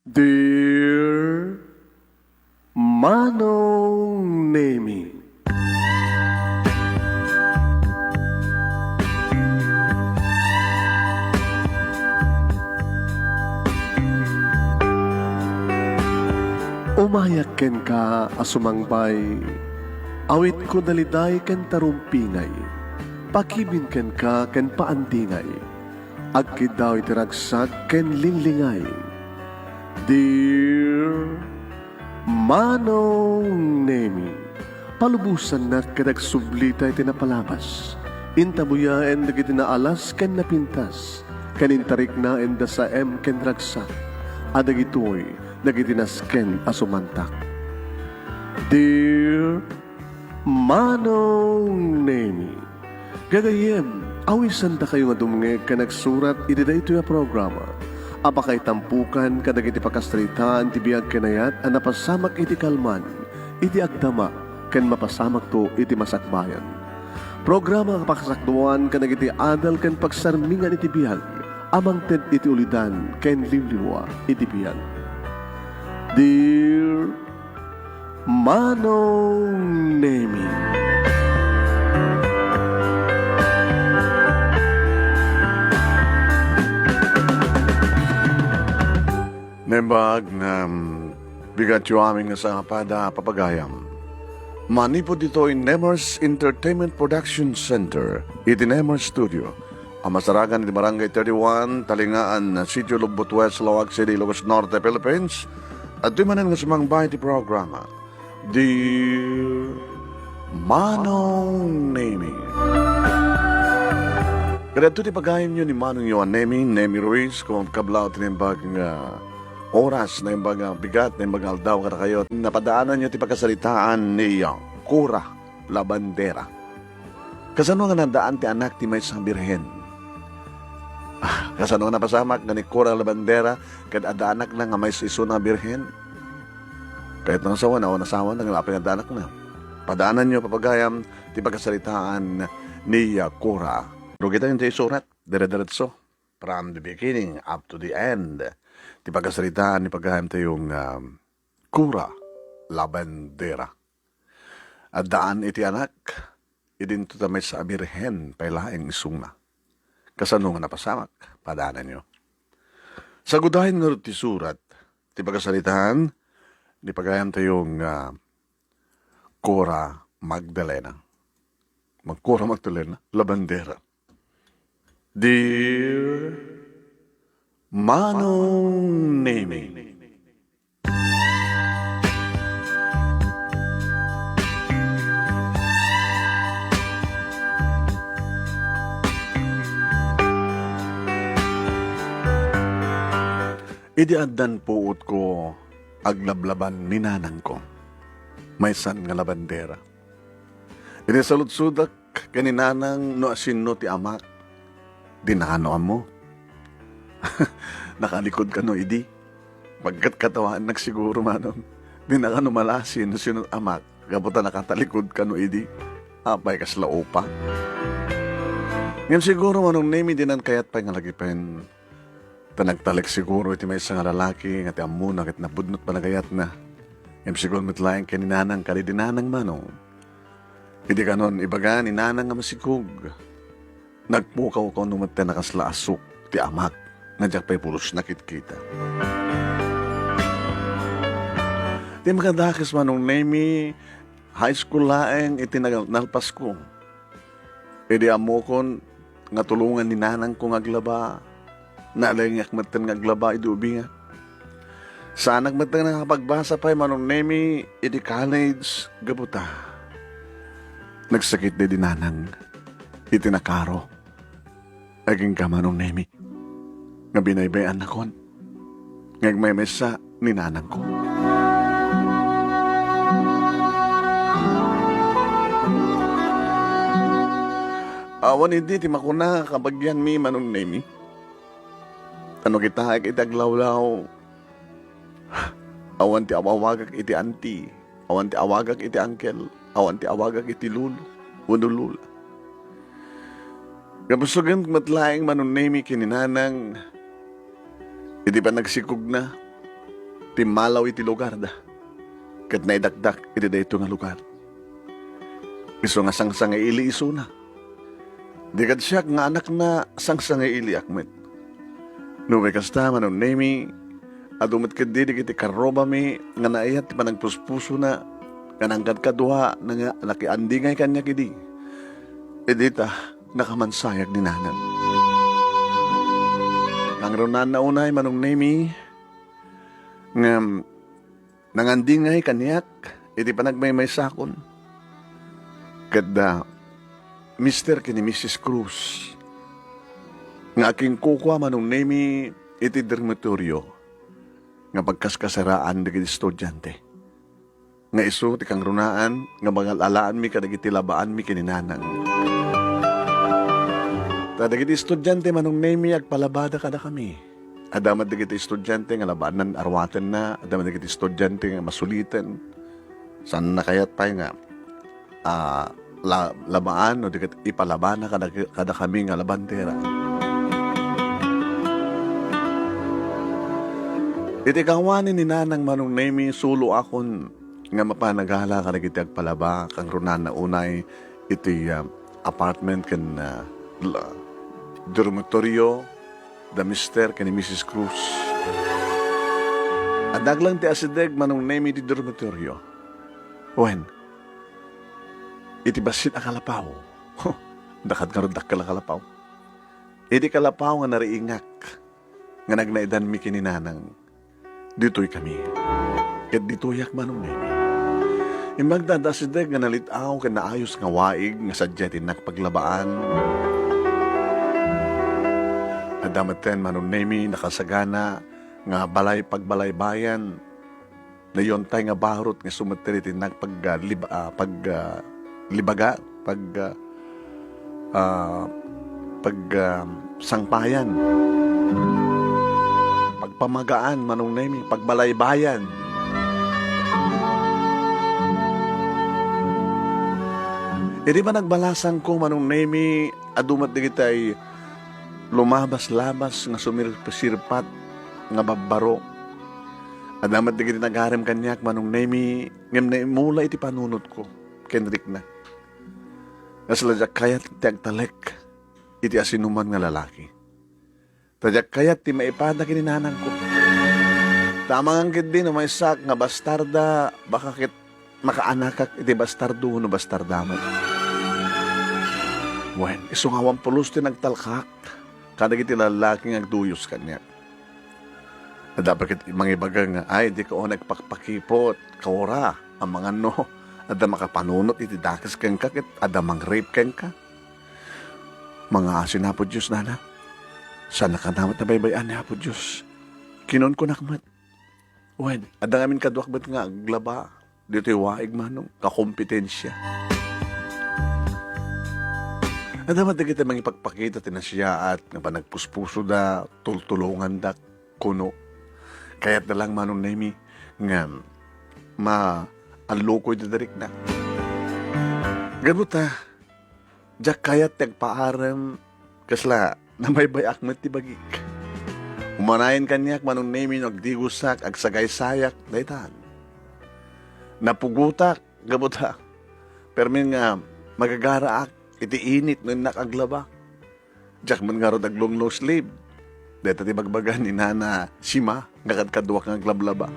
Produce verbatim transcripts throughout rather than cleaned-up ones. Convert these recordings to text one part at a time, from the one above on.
Dear Manong Nemi. Umayak kenka a sumangbay, awitko daliday ken tarumpingay, pakibin kenka ken paandingay. Agkiddaw iti ragsak ken linglingay. Dear Manong Nemi, palubosannak ket agsublita iti napalabas. Intabuyaen dagiti naalas ken napintas, ken intariknaen da saem ken ragsak, a dagitoy dagiti nasken a sumantak. Dear Manong Nemi, gagayyem, awisandakayo nga dumngeg ken agsurat iti daytoy a programa a pakaitampokan kadagiti pakasaritaan ti biag ken ayat a napasamak iti kalman, iti agdama, ken mapasamakto iti masakbayan. Programa a pakasakduan kadagiti adal ken pagsarmingan iti biag a mangted iti ulidan ken liwliwa iti biag. Dear Manong Nemi. Naimbag nga, mm, bigatyo amin nga sangapada a papagayam. Manipud ditoy Nemers Entertainment Production Center, iti Nemers Studio, a masarakan iti Barangay thirty-one, Talingaan, Sitio Lobbot West, Laoag City, Ilocos Norte, Philippines, adtoy manen nga sumangbay iti programa, Dear Manong Nemi. Kadagito ti pagayamyo ni Manongyo a Nemi, Nemi Ruiz, ken kablaw ti naimbag nga oras, naimbag nga bigat, naimbag nga aldaw kadakayo. Napadaananyo ti pakasaritaan ni Cora Labandera. Kasano nga nadaan ti anak ti maysa a birhen? Ah, kasano nga napasamak nga ni Cora Labandera ket adda anakna nga maysa isuna a birhen? Kayatna nga asawana, awan asawana, nga apay nga adda anakna? Padaananyo, papagayam, ti pakasaritaan ni Cora. Rugitayo ti isurat, dire-diretso, from the beginning up to the end. Ti pakasaritaan ni pagayamtayo nga Cora Labandera. Addaan iti anak, idinto ta maysa a birhen pay laeng isuna. Kasano nga napasamak? Padaananyo. Sagudayen ngarud ti surat, ti pakasaritaan ni pagayamtayo nga Cora Magdalena. Mag-Cora Magdalena, Labandera. Dear Manong Nemi. Idi addan puotko, aglablaban ni nanangko. Maysan nga labandera. Idi saludsodak ken ni nanang no asino ti amak, dinakano ammo. Nakalikud kano idi. Pagkatkatawaannak siguro, Manong. Dinakano malasi no sino ti amak, gapu ta nakatalikod kano idi. Apay kasla upa. Ngem siguro, Manong Nemi, dinan kayat pay nga lagipen. Ta nagtalek siguro iti maysa nga lalaki nga ti ammona ket napudno ti panagayatna. Ngem siguro met laeng ken ni nanang kadi di nanang, Manong. Idi kanon ibaga ni nanang nga masikog, nagpukaw kano met ti nakasla a sok ti amak nga diak pay pulos nakitkita. Ti makadakes, Manong Nemi, high school laeng iti nagal-, nalpasko. Idi ammokon nga tulongan ni nanangko nga aglaba, nalengngak metten nga aglaba idi ubingak. Saanak metten nga nakapagbasa pay, Manong Nemi, iti college gapu ta nagsakit di nanang iti nakaro. Agingga, Manong Nemi, nga binaybay-annakon nga agmaymaysa ni nanangko. Awan idi ti makuna kabagianmi, Manong Nemi. Ta no kitaek iti aglawlaw, awan ti awawagak iti anti, awan ti awagak iti angkel, awan ti awagak iti lolo wenno lola. Gapu sugen met laeng, Manong Nemi, ken ni nanang, idi panagsikogna, timmalaw iti lugarda, ket naidakdak iti daytoy nga lugar. Isu nga sangsangaili isuna. Di kad siak nga anakna, sangsangailiak met. No kasta, Manong Nemi, adu met ketdi dagiti karrubami nga naayat ti panagpuspusona, nga nangkadkaduana nga nakiandingay kaniak idi. Idi ta, nakamansayak ni Nanang. Kangrunaanna unay, Manong Nemi, ngem nangandingay kaniak iti panagmaymaysakon. Ket da, Mister ken ni Missus Cruz, nga akinkukua, Manong Nemi, iti dormitoryo nga pagkaskasaraan dagiti estudiante. Nga isu ti kangrunaan nga mangal-alaanmi kadagiti labaanmi ken ni Nanang. Ta dagiti estudiante, Manong Nemi, agpalabada kadakami. Adda met dagiti estudiante nga labaanan aruatenna, adda met dagiti estudiante nga masuliten. Saan a kayat pay nga, ah, la-, labaan no di ket ipalabana kada-, kadakami nga labantera. Iti kawani ni Nanang, Manong Nemi, suloakon nga mapan nagala kadagiti agpalaba, kangrunaanna unay iti, ah, apartment ken, ah, la-, dormitoryo da Mister ken ni Missus Cruz. Adda laeng ti asideg, Manong Nemi, iti dormitoryo. Wen, iti bassit a kalapaw. Dakkel ngarud dakkel a kalapaw. Iti kalapaw nga nariingak nga nagnaedanmi ken ni Nanang, ditoykami. Ket ditoyak, Manong Nemi. Immay adda asideg nga nalit-aw ken naayos nga waig nga sadiay ti innak paglabaan. Adda metten, Manong Nemi, nakasagana nga balay pagbalaybayan. Nayontay nga barut nga sumetter iti innak pag, ah, lib-, ah, pag, ah, libaga, pag, ah, ah, pag, ah, sangpayan, pagpamagaan, Manong Nemi, pagbalaybayan. Idi panagbalasangko, Manong Nemi, adu met dagitay lumabaslabas nga sumirsirpat nga babbaro. Adda met dagiti nagarim kaniak, Manong Nemi, ngem naimula iti panunotko ken rikna. Kasla diak kayat ti agtalek iti asinoman nga lalaki. Ta diak kayat ti maipada ken ni nanangko. Ta amangan ketdi no maysak nga bastarda, baka ket makaanakak iti bastardo wenno bastarda met. Wen, isu nga awan pulos ti nagtalkak kadagiti lalaki nga agduyos kaniak. Adda pay ket mangibaga nga, "Ay, dika unay agpakpakipot, Cora, amangan no adda makapanunot iti dakes kenka ket adda mang-rape kenka." Mangaasin Apo Dios, nana. Saan a kanamet a baybay-an ni Apo Dios. Kinunkunak met. Wen, adda ngamin kaduak met nga aglaba ditoy waig, manong, kakompetensia. Adda met dagiti mangipakpakita ti nasayaat nga panagpuspusoda, tultulongandak, kuno. Kayatda lang, Manong Nemi, nga maallukoyda darikna. Gapu ta, diak kayat ti agpaarem, kasla nabaybay-ak met ti bagik. Umanayen kaniak, Manong Nemi, no agdigosak, agsagaysayak, daytan. Napugotak, gapu ta, permi nga magagaraak iti init no innak aglaba. Diak met ngarud aglong long sleeve. Dayta ti bagbaga ni Nana Sima nga kadkaduak nga aglablaba.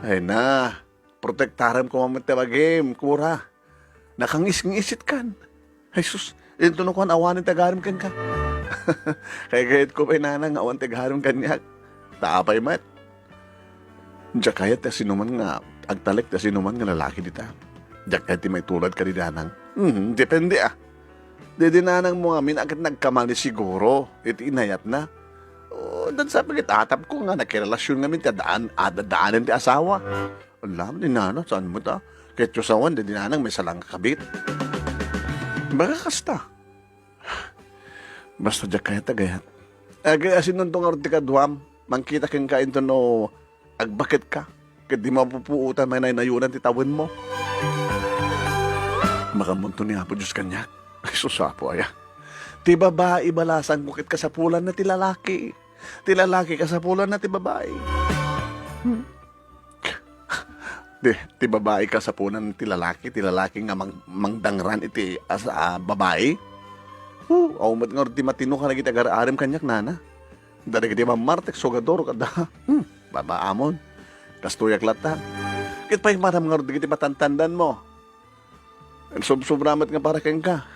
Ay na, protektarem koma met ti bagim, Cora. Nakangisngisitkan. Ay sus, intono kuan, awanen ti agarim kenka. Kay gayatko pay, nana, nga awan ti agarim kaniak. Ta apay met? Diak kayat ti asinoman nga agtalek ti asinoman nga lalaki dita. Diak kayat ti maitulad kadi nanang. Hmm, depende, ah. Daydi nanangmo ngamin a ket nagkamali siguro iti inayatna. O, dan sa pagit atapko nga nakirelasion ngamin ti adaan, adadaanen ti asawa. Ala, ni nana, saan met a? Ket ti asawan, daydi nanang maysa lang nga kabit. Baka kasta. Basta diak kayat a gayat. Agay-asinonto ngarud ti kaduam, mangkita kenka intono agbaketka, ket di mapupuotan, manaynayonan ti tawenmo. Makamunto ni Apo Dios kaniak. Ay, sus, Apo, aya. Ti babai, balasangko ket kasapulanna ti lalaki. Ti lalaki, kasapulanna ti babai. Di, ti babai kasapulan ti lalaki, ti lalaki nga mang-, mangdangran iti as-, a, babai. Huh, awan met ngarud ti matino kadagiti agar-arim kaniak, nana. Dagiti mammartek, sugador, kada, hmm, babaamon. Kastoyak latta. Ket pay manam ngarud dagiti matantandanmo. Insubsobra met nga para kenka.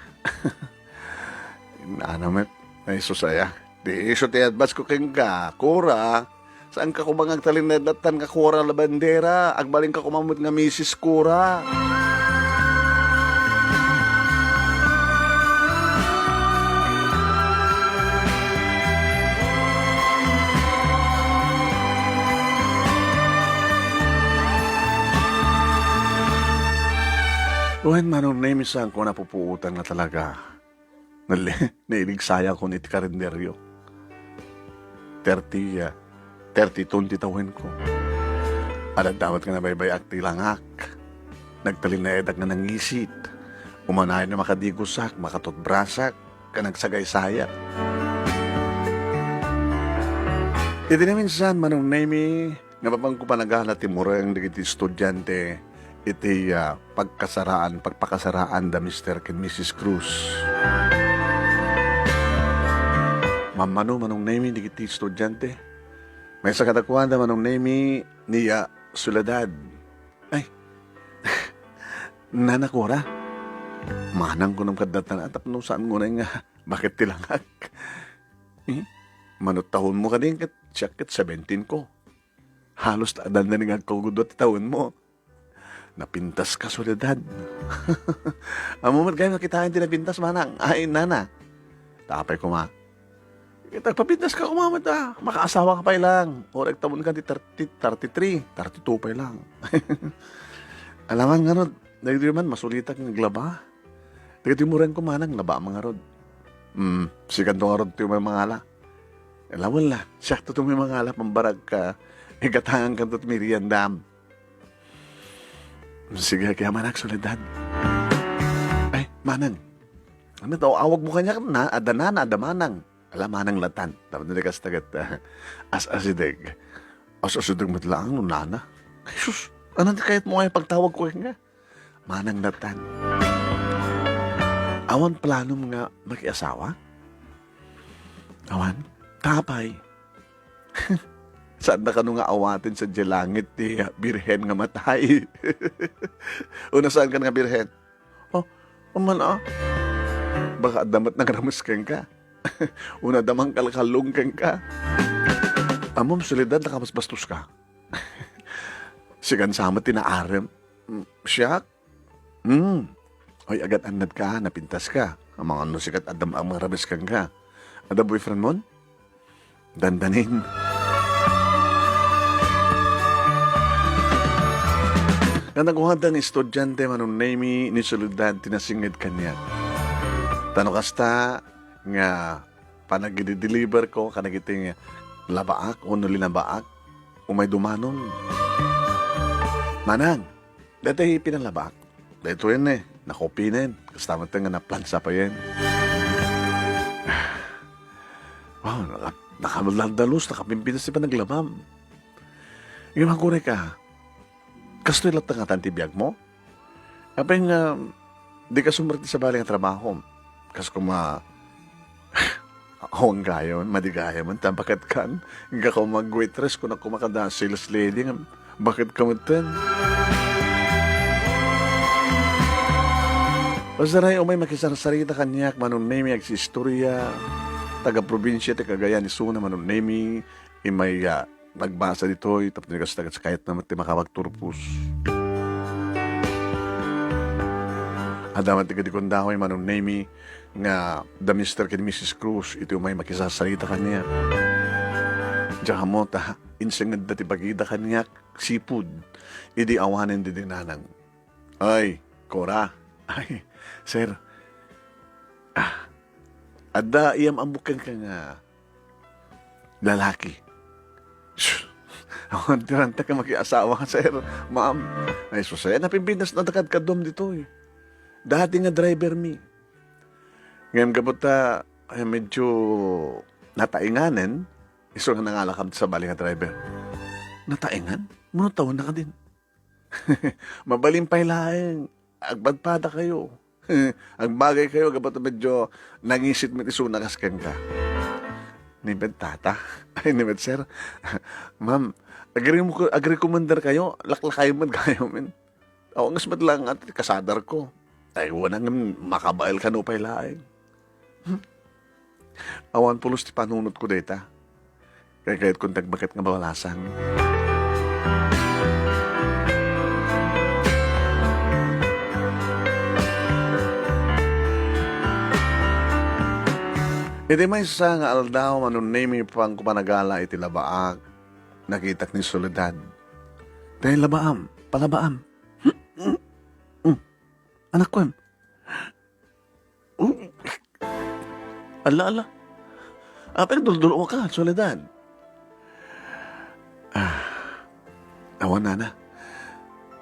Nana met, ay, sus aya. Di isu ti advice ko kenka, Cora. Saanka koma nga agtalinaed lattan nga Cora Labandera. Agbalinka koma met nga Misis Cora. Wen, Manong Nemi, saanko napupuotan nga talaga. Nali-, nailigsayak iti karinderyo. Thirty, ah, thirty-two ti tawenko. Adda met nga nabaybay-ak ti langak. Nagtalinaedak nga nangisit. Umanayon a makadigosak, makatutbrasak, ken nagsagaysayak. Iti naminsan, Manong Nemi, nga mapanko panagana ti mureng dagiti estudiante iti, ah, pagkasaraan, pagpakasaraan da Mister ken Missus Cruz. Mammano, Manong Nemi, dagiti estudiante. Maysa kadakuada, Manong Nemi, ni, ah, Soledad. Ay, Nana Cora. Manang kunom kadata tapno saan ngunay nga bakit ti langak. Eh, mano tawenmo kadi ket siak ket seventeen ko. Halos ta adda ni nga agkagudua ti tawenmo. Napintaska, Soledad. Ammom met gayam a kitaen ti napintas, manang. Ay, nana. Apay koma. Ket agpapintaska koma met a, makaasawaka pay lang. Uray agtawenka ti thirty, thirty-three, thirty-two pay lang. Amangan ngarud, dagitoy man, masulitak nga aglaba. Dagitoy murengko, manang, labaam ngarud. Hmm, sikanto ngarud ti umay mangala. Ala, wen la, siakto ti umay mangala, pambarag ka, igatangan kanto ti meriendam. Sige, kayamanak, Soledad. Ay, manang. Ano to? Awagmo kaniak, na, adda nana, adda manang. Ala, manang latan. Tapno di kasta ket, ah, as-asideg. As-asideg met laeng no nana. Ay, sus, ania ti kayatmo nga ipagtawagko kenka? Manang latan. Awan planom nga makiasawa? Awan? Apay? Saanda kano nga awaten sadiay langit ti birhen nga matay? Una, saankan nga birhen? Oh, aman a. Baka adda met nangrames kenka. Una, adda mangkalkallong kenka. Ammom, Soledad, nakabasbastoska. Sikan sa met ti naarem. Mm, siak? Hmm. Oy, agad-annadka, napintaska. Amangan no sikat adda mangarames kenka. Adda boyfriendmon? Dandanin. Kanakuhadang estudiante, Manong Nemi, ni Soledad ti nasinged kaniak. Ta no kasta nga panagidi-deliver ko kadagiti labaak wenno linabaak, umay dumanon. Manang, daytoy pinanlabaak. Daytoyen, eh, nakupinen. Kasta met nga naplansa payen. Wow, naka-, nakadaldalus, nakapimpinas ti panaglabam. Ngem agurayka, kastoy latta ngatan ti biagmo? Apay nga, dika sumrek ti sabali nga trabaho? Kas koma, awan gayam, madi gayam, ta baket kan, nga koma mag-waitress, kunak koma kada sales lady, nga baket ka metten. Usaray umay makisarsarita kaniak, Manong Nemi, agsiistoria, taga-probinsia ti Cagayan isuna, Manong Nemi, imay, ah, nagbasa ditoy, tapno kasta ket kayatna met ti makapagturpos. Adda met ti kadi kundawa, Manong Nemi, nga da Mister ken Missus Cruz iti umay makisarsarita kaniak. Diak ammo ta insengedda ti bagida kaniak, sipud, idi awanen didi nanang. Ay, Cora. Ay, sir. Ah, adda iyam-ammo kenka nga lalaki. Shh! Awan ti ranta ka makiasawa, sir, ma'am. Ay, sus, ay, napimpintas na kadkaduam ditoy. Dati nga driver mi. Ngem gapu ta, ay, medyo natainganen, isu nga nangalakam ti sabali nga driver. Nataengan? Mano tawen na kadin? Mabalin pay laeng. Agpadpadakayo. Agbagaykayo, gapu ta medyo nangisit met isuna kas kenka. Ni met tata? Ay, ni met sir? Ma'am, agre-, agrecommender kayo, laklakayo met gayo, men. Awan kas met lang ati kasadarko. Ay, wana ngem makabaelka no pay laeng. Hmm. Awan pulos ti panunotko dayta. Kaykayatkon ti agbaket nga balasang. Iti maysa nga aldaw, Manong Nemi, pangko panagala iti labaak, nakitak ni Soledad. Dayta labaam, palabaam. Hmm. Anakko, em. Oh. Ala, ala. Apay nagduldulo ka, Soledad? Ah, awan, nana.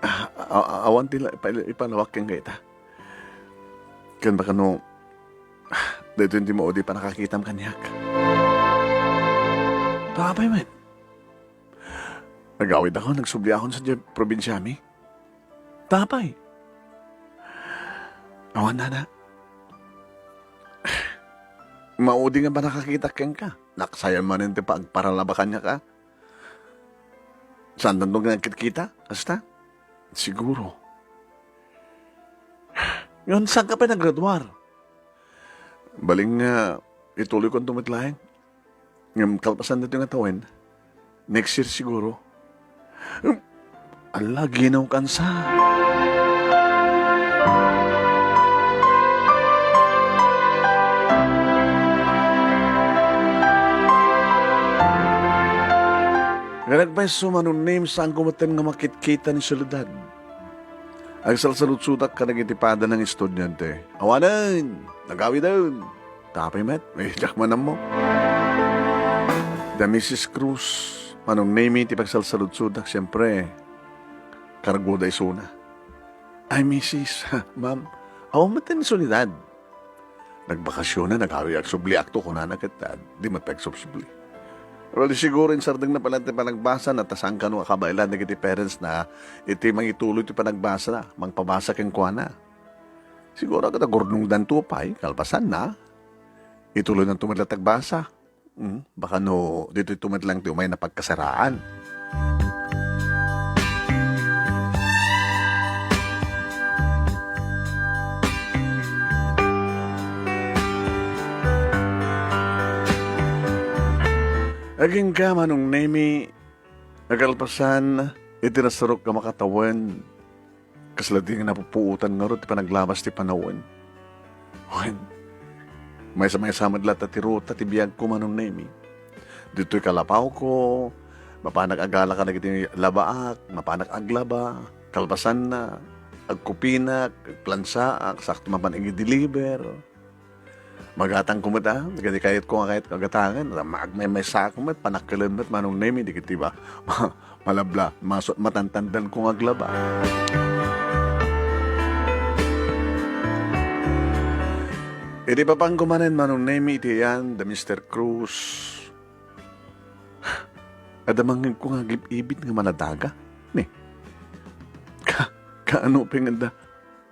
Ah, a-, a-, awan ti la-, ipa-, ipalawak ken dayta. Ken baka no, ah, daytoy ti maudi pannakakitam kaniak. Apay met? Agawidakon, nagsubliakon sadiay probinsiami. Apay? Awan, nana. Maudi nga pannakakitak kenka. Naksayan manen ti pagparalaba kaniak, a. Saantanto nga nagkitkita? Kasta? Siguro. Ngem, saanka pay naggraduar? Balin nga, ituloyko met laeng. Ngem kalpasan daytoy nga tawen, next year siguro. Ala, ginaw kansa. Nga nagpayso, Manong Nemi, saanko metten nga makitkita ni Soledad. Agsalsaludsodak kadagiti padana nga estudiante. Awanen! Nagawiden! Apay met? Ay, diak man ammo. Da Missus Cruz, Manong Nemi, ti pagsalsaludsodak, siempre, kargoda isuna. Ay, Missus, ma'am, awan met ti Soledad. Nagbakasionen, nagawid, agsubliakto, kunana ket, ah, di met pay agsubsubli. Well, di siguro insardengna pay laeng ti panagbasana, ta saan kano a kabaelan dagiti parents na iti mangituloy ti panagbasana, mangpabasa kenkuana. Siguro ket agurnongdanto pay, kalpasanna, ituloynanto met laeng ti agbasa. Hmm, baka no, ditoy to met laeng ti umay a pagkasaraan. Agingga, Manong Nemi, a kalpasan iti nasarok nga makatawen, kasla di nga napupuotan ngarud ti panaglabas ti panawen. Wen, maysa-maysa met latta ti ruta ti biagko, Manong Nemi. Ditoy kalapawko, mapanak agala kadagiti labaak, mapanak aglaba, kalpasanna, agkupinak, agplansaak, sakto mapan igi-deliver. Magatangko met, a, dagiti kayatko nga kayat agatangen. Agmaymaysaak met, panakkelen met, Manong Nemi, dagiti ba, malabla, masu-, matantandanko nga aglaba. Iti papanko manen, Manong Nemi, iti ayan da Mister Cruz. Adda mangngegko nga agib-ibit nga maladaga. Ni? Ka-, kaano pay nga adda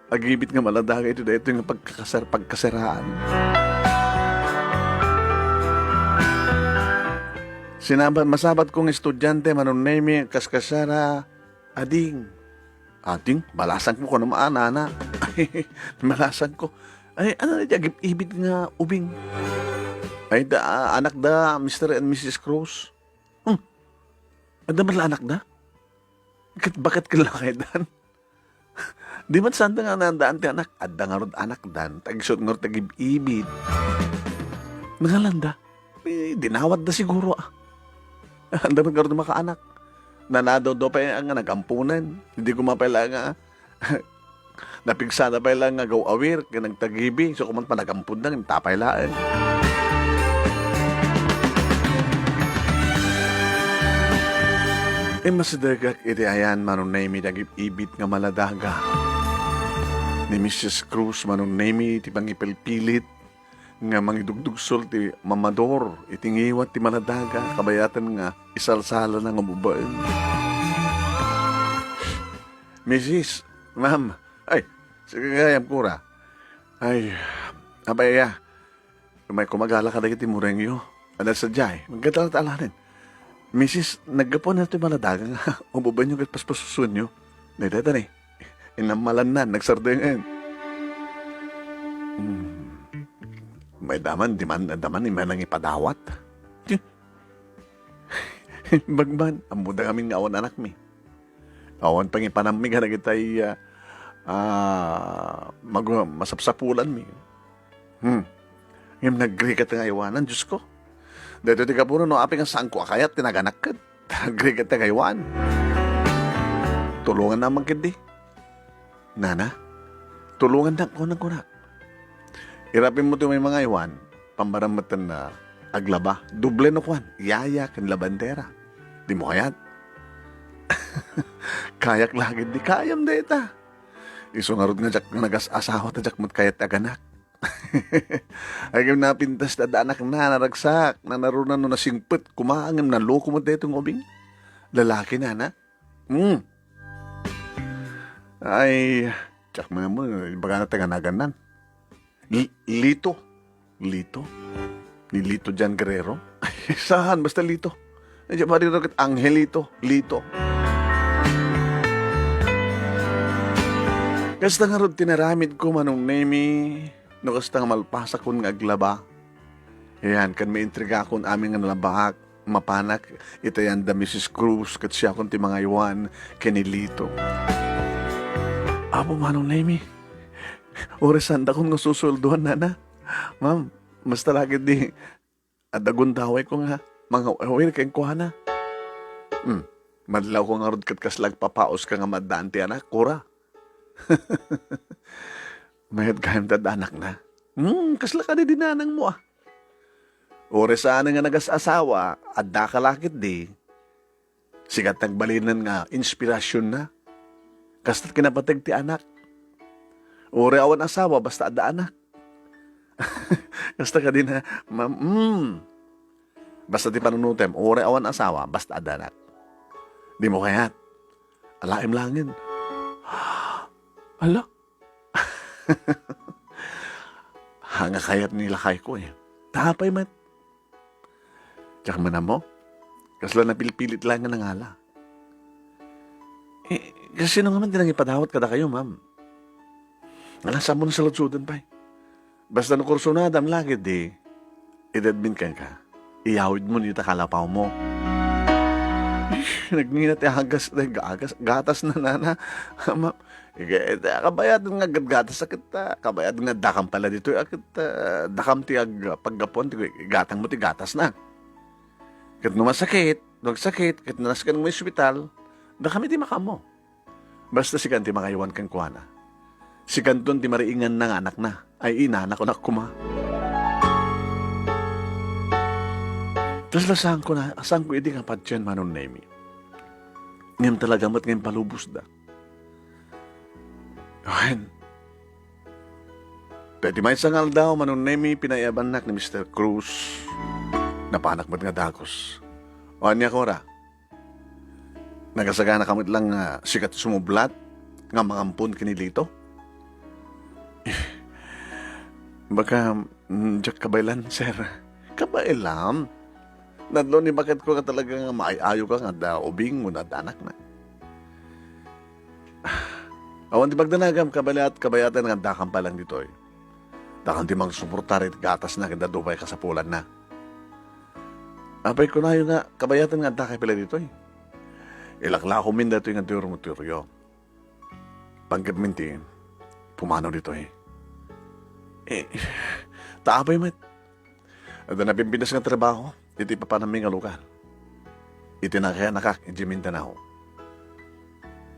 agibit nga maladaga iti daytoy nga pagkakasar-, pagkasaraan. Sinabat-, masabatko nga estudiante, Manong Nemi, kaskasara, ading. Ading, balasangko kuno maanana. Balasangko. Ay, ania ti agib-ibit nga ubing? Ay, da, anak da, Mister and Missus Cruz. Hmm. Adda met la anak da? Ket baket ket lakaydan? Di met sanda nga nandaan ti anak. Adda ngarud anakdan, ta agsuot ngarud ti agib-ibit. Nangalanda? Eh, dinawatda siguro, a. Adda met ngarud makaanak. Nanadawdaw pay nga nagampunan. Di koma pay la nga napigsada pay la nga gaw-awir, ken nagtagibi, so, kuman panagampunda, ket apay laeng. Immasidegak iti ayan, Manong Nemi, dagiti ibit nga maladaga ni Missus Cruz, Manong Nemi, ti pangipilpilit nga mangidugdugsol ti mamador iti ngiwat ti maladaga, kabayatan nga isalsalana nga ubaen. Misis, ma'am, ay, sige gayam, Kura. Ay, apay aya, umay kumagala kadagiti murengyo. Adda sadiay, magkadala ta alanen. Misis, naggapuan daytoy maladaga nga ubaenyo ket paspasusonyo. Dayta ni, inammalanna, nagsardengen. Hmm. May daman, di man, daman, may nangipadawat. Bagman, ammoda ngamin nga awan anakmi. Awan pangipanammi nga dagitay, ah, ah, magu-, masapsapulanmi. Hmm. Ngem nagrigat nga aywanan, Diyos ko. Daytoy ti gapuno no apay nga saanko a kayat ti naganak ket nagrigat nga aywan. Tulongannak man ketdi. Nana, tulongannak, kunak, kunak. Irapimmo ti may mga aywan, pambaram met ten, ah, aglaba. Doble no kuan, yaya ken labandera. Dimo kayat? Kayak la ketdi, kayam dayta. Isu ngarud nga diak nga nagas-asawa ta diak met kayat aganak. Ay, ngem napintas ti adda anakna, naragsak, nanaruna no nasingpet koma, ngem naloko met daytoy nga ubing. Lalaki, nana? Hmm. Ay, diak man ammo, ibagana ta nga nagannan. Li-, Lito. Lito? Ni Lito John Guerrero? Saan? Basta Lito. Ay, di ba rin ket Angelito? Lito. Kasta ngarud ti naramidko, Manong Nemi, no kasta nga malpasakon nga aglaba. Yan, ken maintrigakon amin nga nalabaak, mapanak iti ayan da Misis Cruz ket siakon ti mangaywan ken ni Lito. Apo, Manong Nemi, uray saandakon nga susueldoan, nana. Ma'am, basta la ketdi, adda gundawayko nga mangawawir kenkuana. Hmm, madlawko ngarud ket kasla agpapaoska nga maaddaan ti anak, Kura. Mayat gayam ti adda anakna. Hmm, kasla kadi di nanangmo, a. Uray saan nga nagas-asawa, addaka la ketdi. Sika ti agbalinen nga inspirasionna. Kasta kinapateg ti anak. Uray awan asawa, basta adda anak. Kasta kadi na, ma-, mm. Basta ti panunutem, uray awan asawa, basta adda anak. Dimo kayat? Alaem laengen. Ala? Haan nga kayat ni lakayko, eh. Ta apay met? Diak man ammo. Kasla napilpilit laeng nga nangala. Eh, kasino ngamin ti nangipadawat kadakayo, ma'am? Ala, saanmo nga saludsoden pay. Basta no kursunadam la ketdi, idadmin kenka. Iyawidmo ita kalapawmo. Ish, nagnina ti agas, ti agas, gatasna, nana. Ama, ige, ita, kabayatan nga aggatgatas a ket, ah, kabayatan nga addakam pala ditoy a ket, ah, dakam ti ag-, paggapuan ti igatangmo ti gatasna. Ket no masakit, no agsakit, ket nasken nga ospital, dakami ti makaammo. Basta sikan ti mangaywan kenkuana. Sikanton ti mariinganna nga anakna. Ay, inana, kunak koma. Kasla saanko na, saanko idi nga patien, Manong Nemi. Ngem talaga met nga impalubosda. Wen, ta iti maysa nga aldaw, Manong Nemi, pinaiyabannak ni Mister Cruz. Napanak met nga dagus. O, ania, Kora? Nagasagana ka met lang nga sika ti sumublat nga mangampon ken ni Lito? Baka, mm, diak kabaelan, sir. Kabaelam? Nadno ni baketko nga talaga nga maay-ayo ka nga adda ubing wenno adda anakna. Awan ti pagdanagam, kabayat-, kabayatan nga addakam pay lang ditoy. Dakam ti mangsuportar iti gatasna ken dadduma pay kasapulanna. Apay kunayo nga kabayatan nga addakay pay la ditoy? Ilaklakomin daytoy nga dormitoryo. Panggepmin ti pumanaw ditoy. Eh, ta apay met? Adda napimpintas nga trabaho iti papanammi nga lugar. Iti nakayannakak idiay Mindanao.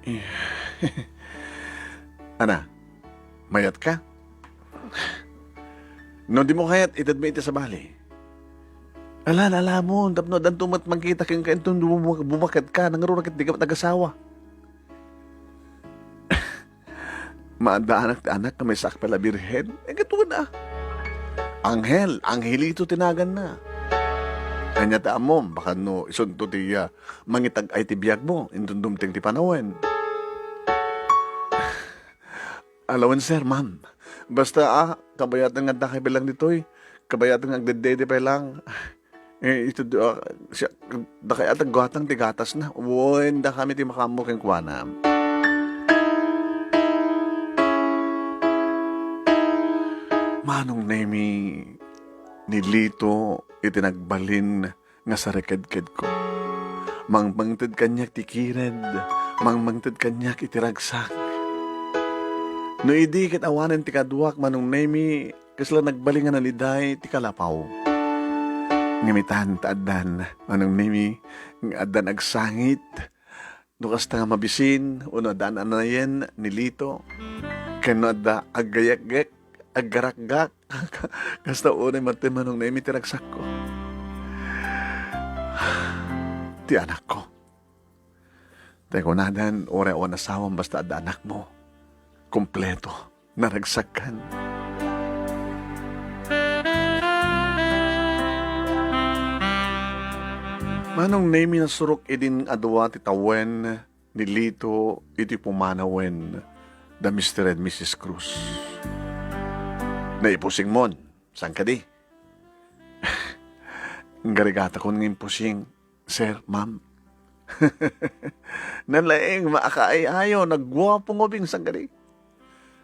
Eh, ana, mayatka? No dimo kayat, itedmi iti sabali. Ala, naalamon, tapno addanto met mangkita kenka inton bumak-, bumaketka, nangruna ket dika met agasawa. Maadaanak ti anak nga maysaak pay la birhen. Eh, ket wen a. Anghel, Angelito ti naganna. Ania ti ammom, baka no isunto ti, ah, mangitag-ay ti biagmo, inton dumteng ti panawen. Alawen, sir, ma'am. Basta, ah, kabayatan nga adda kay pay lang ditoy. Kabayatan nga agdeddede pay lang. Eh, ito, ah, siya, dakay at agguatang ti gatasna. Wen, dakami ti makaammo kenkuana. Manong Nemi, ni Lito iti nagbalin nga sarikedkedko. Mangmangted kaniak ti kired, mangmangted kaniak iti ragsak. No idi ket awanen ti kaduak, Manong Nemi, kasla nagbalin nga naliday ti kalapaw. Ngem itan ta addan, Manong Nemi, nga addan agsangit, no kasta nga mabisin, wenno addan anayen ni Lito, ken no adda aggayakgek, aggarakgak, kasta unay maten, Manong Nemi, ti ragsakko. Ti anakko. Tay kunadan, uray awan asawam basta adda anakmo. Kompleto. Naragsakkan. Manong Nemi, nasurok idin a dua ti tawen ni Lito iti pumanawen da Mister and Missus Cruz. Naipusingmon, saan kadi? Garigatakon nga impusing, sir, ma'am. Nalaing, maakaay-ayo, nagguapo nga ubing, saan kadi?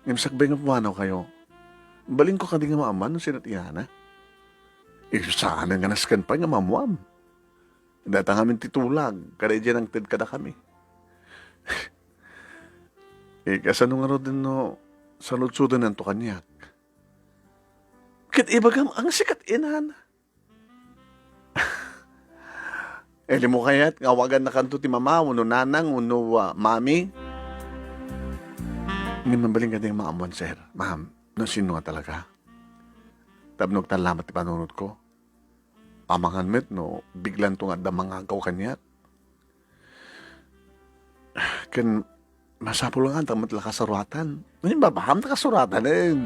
Ngem sakbay nga pumanawkayo, balinko kadi nga maammuan no sino ti inana? Eh, saanen nga nasken pay nga maammuam. Dayta ngamin ti tulag, kada idiay nangted kadakami. Eh, kasano ngaruden no saludsodennanto kaniak? Ket ibagam, ang sikat inana. Ili mo kayat nga awagannakanto ti mama wenno nanang wenno, ah, mami? Ngem mabalin kadi nga maammuan, sir, ma'am, no sino nga talaga. Tapno agtalna met ti panunotko. Amangan met no biglanto nga adda mangagaw kaniak. Ken masapul nga adda met la kasuratan. Ngem babakam ta kasuratanen.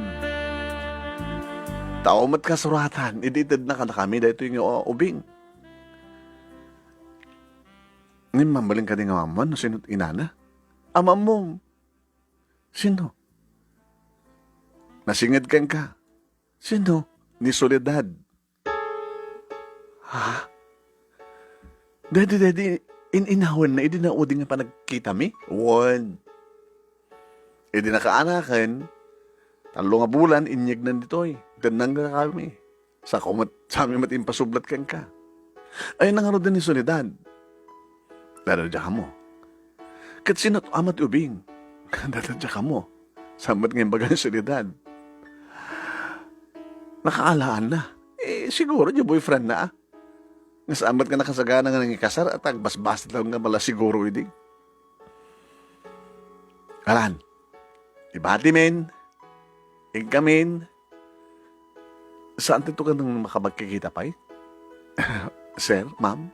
Tao met kasuratan, idi itedna kadakami daytoy nga ubing. Ngem mabalin kadi nga maammuan no sino ti inana? Amammom. Sino? Nasinged kenka. Sino? Ni Soledad. Ha? Daydi, daydi, in-inawen na idi naudi nga panagkitami? Wen. Idi nakaanaken, tallo nga bulan, inyegnan ditoy. Tennang kami. Sako met, sami met impasublat kenka. Ay, nangaruden ni Soledad. Dada diay kamo. Ket sino ti ama ti ubing? Dada diay kamo. Saan met nga imbaga ni Soledad? Nakaalaan na. Eh, siguro, di boyfriend na, ah. Nga saan met nga nakasagana nga nangikasar at agbasbasat lang nga mala siguro idi. Alan, ibati men, igkamin, saan ti tugan ng makapagkikita pay? Sir, ma'am,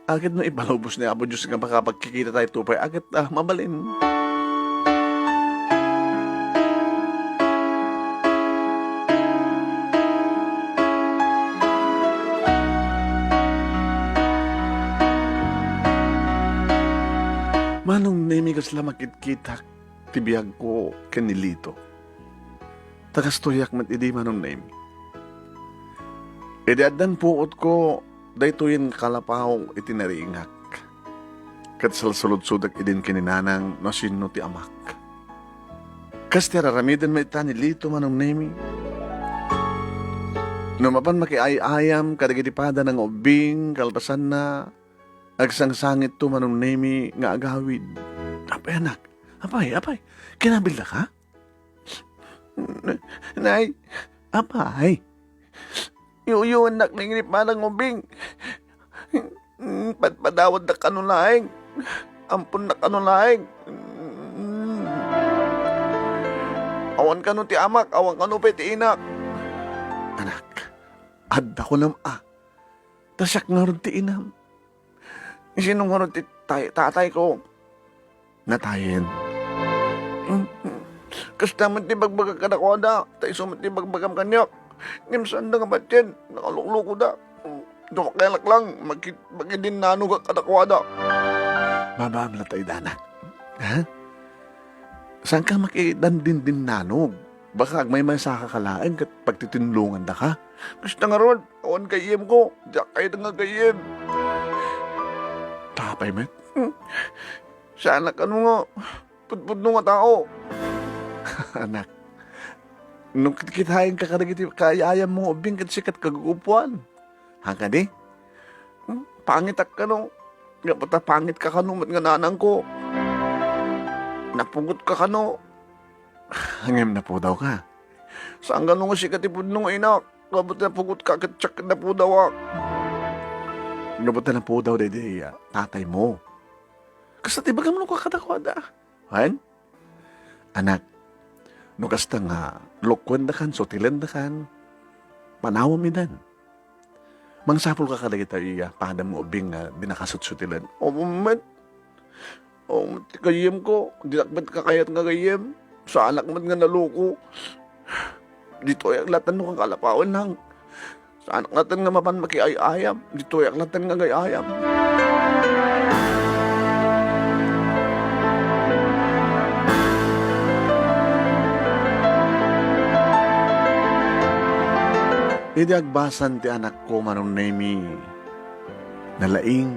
agid no ipalubos ni Apo Diyos nga makapagkikita tayo to pay, agid, ah, mabalin. Manong Nemi, kasla makitkitak ti biagko ken ni Lito. Ta kastoyak met idi, Manong Nemi. Idi addan puotko, daytoyen nga kalapaw iti naringak. Ket salsaludsodak idin ken ni nanang no sinno ti amak. Kas ti ar-aramiden met ita ni Lito, Manong Nemi. No mapan makiay-ayam kadagiti padana nga ubbing, kalpasanna, agsangsangitto, Manong Nemi, nga agawid. Apay, anak? Apay, apay? Kinabildaka? Nay, apay? Yuyoennak ni Inip Manang Ubing. Padpadawandak kano laeng. Amponnak kano laeng. Awan kano ti amak, awan kano pay ti inak. Anak, adda kunam a. Ta siak ngarud ti inam. Sino ngarud ti tay-, tatayko? Natayen. Kasta met ti bagbagak kadakuada, ta isu met ti bagbagam kaniak. Ngem saanda nga patien, nakaluklukoda. Dumakelak lang, maki-, makidinnanogak kadakuada. Mabaam la ta ida, anak. Ha? Saanka makidandindinnanog? Baka agmaymaysaka laeng ket pagtitinlongandaka. Kasta ngarud, awan gayyemko. Diak kayat nga gayyem. Tapay met? Hmm. Saanak kano nga pudpudno nga tao. Anak, no kitkitaenka kadagiti kaay-ayammo nga ubbing ket sika ti kagugupuan. Ha kadi? Hmm? Pangitak kano. Gapu ta pangitka kano met nga nanangko. Napugotka kano. Ngem napudawka. Saan kano nga sika ti pudno nga inak? Gapu ta napugotka ket siak napudawak. Gapu ta napudaw daydi, ah, tataymo. Kasta ti bagamno kadakuada. Wen? Anak, no kasta nga lukkuendakan, sutilendakan, panawem idan. Mangsapulka kadagita iya padam nga ubbing nga dinaka sutsutilen. Awan met. Awan met ti gayyemko. Diak met kakayat nga gayyem. Saanak met nga naloko. Ditoyak latta no kakalapawen lang. Saanak latta nga mapan makiay-ayam. Ditoyak latta nga agay-ayam. Idi agbasan ti anakko, Manong Nemi, nalaing.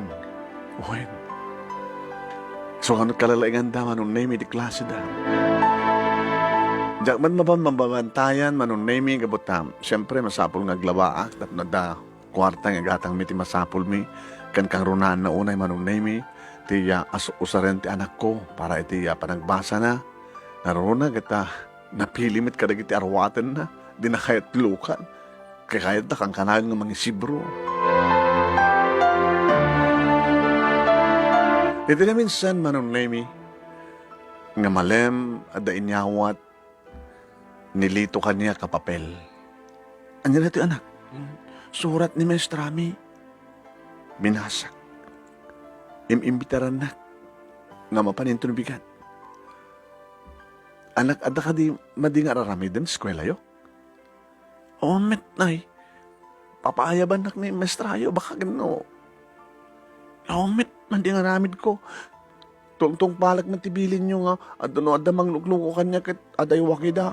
Wen. Isu nga no kalalainganda, Manong Nemi, ti klaseda. Diak met mapan mababantayan, Manong Nemi, gapu ta, siempre, masapul nga aglabaak tapno adda kuarta nga igatangmi ti masapulmi, ken kangrunaanna unay, Manong Nemi, ti, ah, as-, usaren ti anakko para iti, ah, panagbasana. Naruna ket, ah, napili met kadagiti aruatenna, dina kayat lukan. Kayatda kankanayon nga mangisibro. Iti naminsan, Manong Nemi, nga malem, adda inyawat ni Lito kaniak a papel. Ania daytoy, anak? Surat ni maestrami. Binasak. Im-imbitarannak nga mapan inton bigat. Anak, adda kadi madi nga ar-aramiden ti eskuelayo? Awan met, nay. Papaayabannak ni maestrayo, baka ken no. Awan met, madi nga aramidko. Tungtungpalek met ti bilinyo nga adda no adda manglukluko kaniak ket adda iwakida.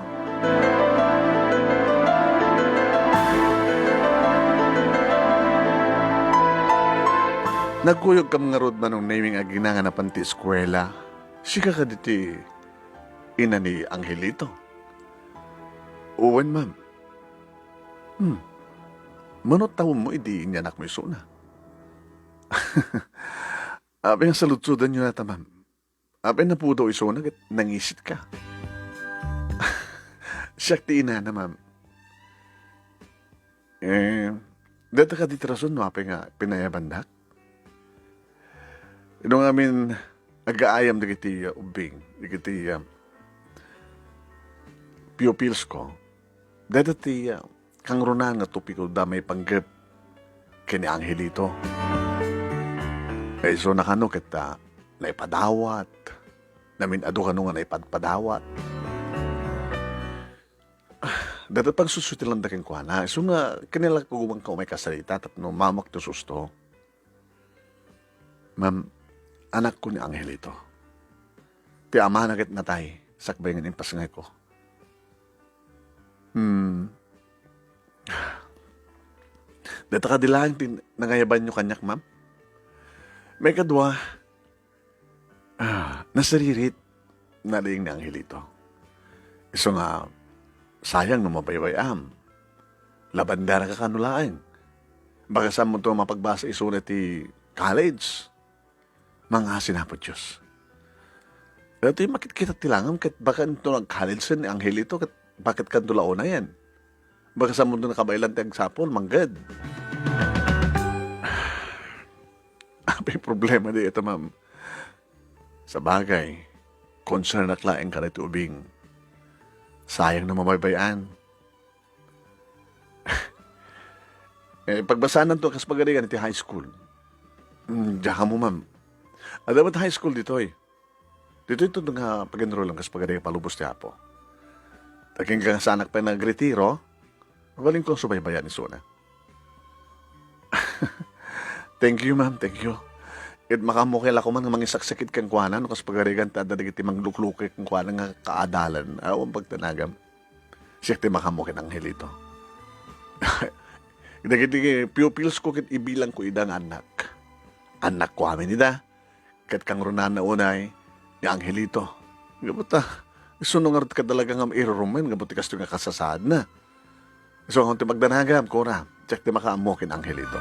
Nagkuyogkam ngarud, Manong Nemi, nga agina nga napan ti eskuela. Sika kadi ti ina ni Angelito? Wen, ma'am. Hmm. Mano tawemmo idi inyanakmo isuna? Apay nga saludsodanyo dayta, ma'am? Apay napudaw isuna ket nangisitka? Siak ti inana, ma'am. Eh, dayta kadi ti rason no apay nga pinayabandak? Isu ngamin agaayam dagiti, uh, ubbing, dagiti, uh, pupilsko, dayta ti, uh, kangrunaan nga topiko da maipanggep ken ni Angelito. Kayso na kano ket, uh, naipadawat, namin-adu kano nga naipadpadawat. Dayta pagsusutilanda kenkuana, isu nga kinalakagumanka umay kasarita tapno mamak ti susto. Ma'am, anakko ni Angelito. Ti amana ket natay, sakbay nga impasngayko. Hmm. Dayta kadi laeng ti nangayabanyo kaniak, ma'am? Maikadua, ah, nasiririt, nalaing ni Angelito. Isu nga, sayang no mabaybay-am. Labandaraka kano laeng. Baka saanmonto mapagbasa isuna ti college. Mangasin, Apo Dios. Daytoy makitkita ti langam ket baka inton nag-college ni Angelito ket bakit kanto la unayen? Baka saanmonto nakabaelan ti agsapul, mangged. Apay problema dayta, ma'am? Sabagay, concern ak laeng kadaytoy ubing. Sayang no mabaybay-an. Eh, pagbasananto kas pagarigan iti high school. Mm, diak ammo, ma'am. Adda met high school ditoy. Ditoy to nga pag-enrollam kas pagarigan palubos ti Apo. Agingga nga saanak pay nagretiro, Mabalinko nga subaybayan isuna. Thank you, ma'am. Thank you. Ket makaammo kay la koma nga mangisaksakit kenkuana no kas pagarigan ta adda dagiti mangluklukay kenkuana nga kaadalan. Awan pagtanagam. Siak ti makaammo ken Angelito. Dagiti pupils ko ket ibilangko ida nga annak. Annakko amin ida. Ket kangrunana unay ni Angelito. Gapu ta, isu no ngarud ka talaga nga mairurumen gapu ti kastoy nga kasasaadna. Isu nga ti magdanagam, Cora. Diak ti makaammo ken Angelito.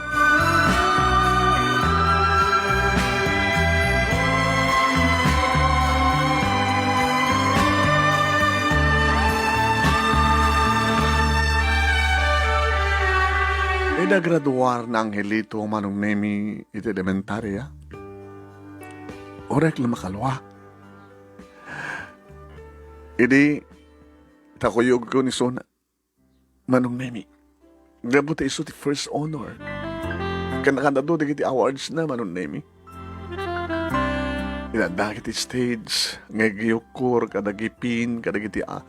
Ida graduar ni Angelito, Manong Nemi, iti elementarya. Orek la makalua. Idi, ta kuyogko ni Sona, Manong Nemi. Gapu ta isu ti first honor. Ken nakadadu dagiti awards na, Manong Nemi. Inadda iti stage, nga agiyukkor, kadagiti pin, kadagiti, ah,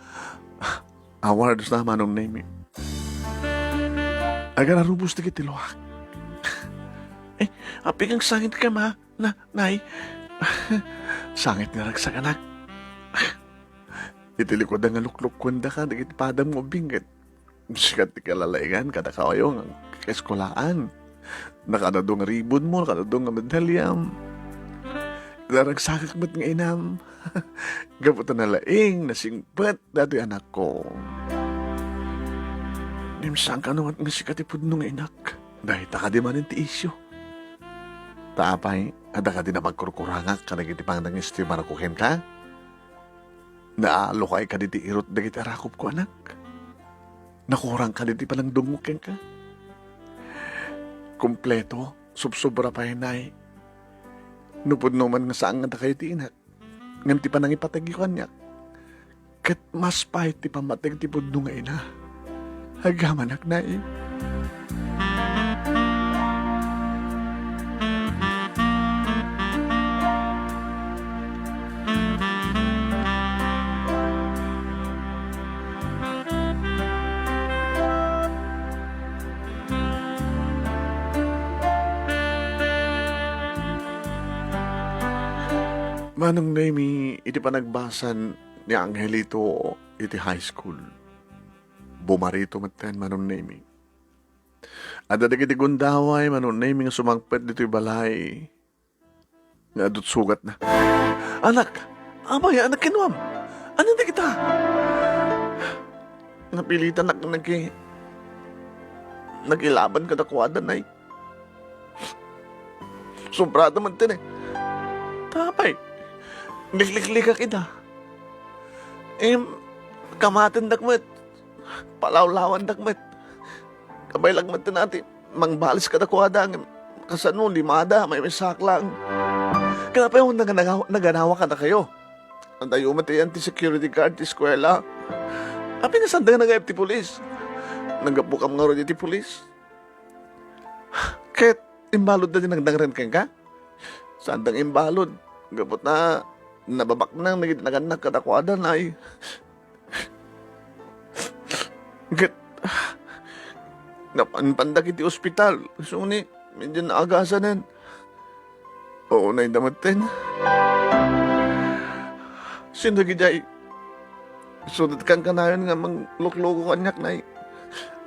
awards na, Manong Nemi. Agararubos dagiti luak. Eh, apay nga sangit ka, ma? Na, nay. Sangit nga ragsak, anak. Iti likudan nga luklukkuendaka dagiti padam nga ubbing ket sika ti kalalaingan kadakayo nga kaeskuelaan. Nakadadu nga ribonmo, nakadadu nga medalyam. Naragsakak met nga inam. Gapu ta nalaing, nasingpet datoy anakko. Ngem saan kano met nga sika ti pudno nga inak. Dayta kadi manen ti isyu. Ta apay, adda kadi napagkurkurangak kadagiti panangistimarko kenka? Naalokay kadi ti irut dagiti arakupko, anak? Nakurang kadi ti panangdungngok kenka? Kompleto, subsobra pay, nay. No pudno man nga saan nga dakayo ti inak, ngem ti panangipateg kaniak, ket mas pay ti pammateg ti pudno nga ina. Agamanak, nay. Manong Nemi, iti panagbasa ni Angelito iti high school, bumarito metten, Manong Nemi. Adda dagiti gundaway, Manong Nemi, nga sumangpet ditoy balay nga adut sugatna. Anak! Apay, anak, kinunam? Ania dagita? Napilitanak naki-, nakilaban kadakuada, nay. Sobrada metten, eh. Ta apay, likliklikak ida. Em, kamatendak met. Palawlawandak met. Kabaylak met ti nati, mangbalis kadakuada, ngem kasano, limada, maymaysaak lang. Ket apay, naganawa, naganawa kadakayo? Adayo met ti security guard ti eskuela. Apay nga sanda nga nagayyem ti pulis? Naggapukam ngarud iti pulis? Ket imbaludda ti nagdangrem kenka? Saan dang imbalud? Gapu ta nababaknang dagiti nagannak kadakuada, nay. Ket napanpandak iti ospital. Isu ni, medyo naagasanen. Oo, nay, dametten. Sino dagiti ay Sudat kan kanayon nga manglukloko kaniak, nay.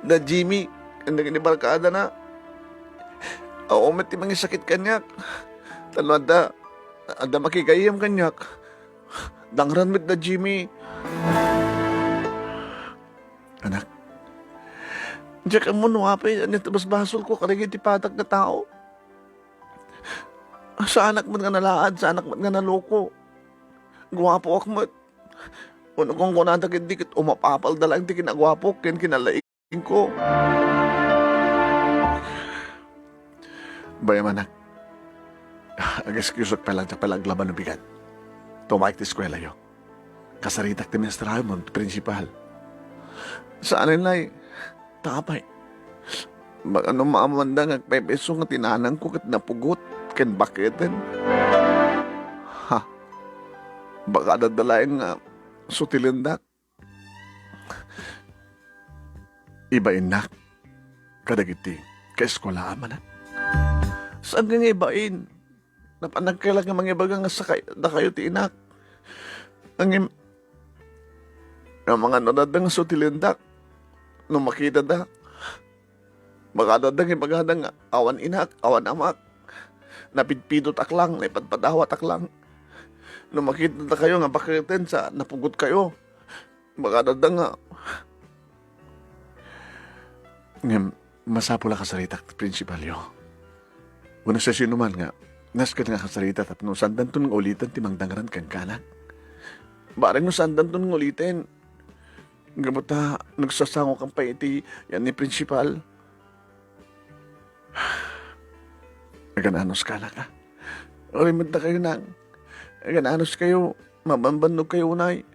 Da Jimmy, ken dagiti barkadana. Awan met ti mangisakit kaniak. Ta no adda, adda makigayyem kaniak. Dangran met da Jimmy. Anak, diak ammo no apay ania ti basbasolko kadagiti patak nga tao. Saanak met nga nalaad, saanak met nga naloko. Guapoak met. Wenno kunkunada ketdi ket umapapalda laeng ti kinaguapok ken kinalaingko. Bay-am, anak. Ag-excuseak pay lang, diak pay lang aglaban no bigat. Tumaek ti eskuelayo. Kasaritak ti maestra, ma'am, ti principal. Saan, nay? Ta apay, baka no maammoanda nga agpaypayso nga ti nanangko ket napugot ken baketen. Ha? Baka adda laeng nga sutilendak. ibainnak kadagiti kaeskuelaam, anak? Saan nga ibain? Napan nagkailag nga mangibaga nga sakay dakayo ti inak. Ngem, nga mga nadadang sutilendak, no makitada, makadadang ibagada nga awan inak, awan amak. Napidpidotak lang, naipadpadawatak lang. No makitada kayo nga baketen sa napugot kayo, makadadang nga. Ngem, masapul a kasaritak ti prinsipalyo. Wenno siasinoman nga, nasken nga kasarita tapno saandanton nga uliten ti mangdangran kenka, anak. Bareng no saandanton nga uliten, gapu ta nagsasangokan pay iti yan ni prinsipal. Agan-anos ka, anak, a? Uray met dakayo, nang. Agan-anos kayo, mabambannog kayo unay.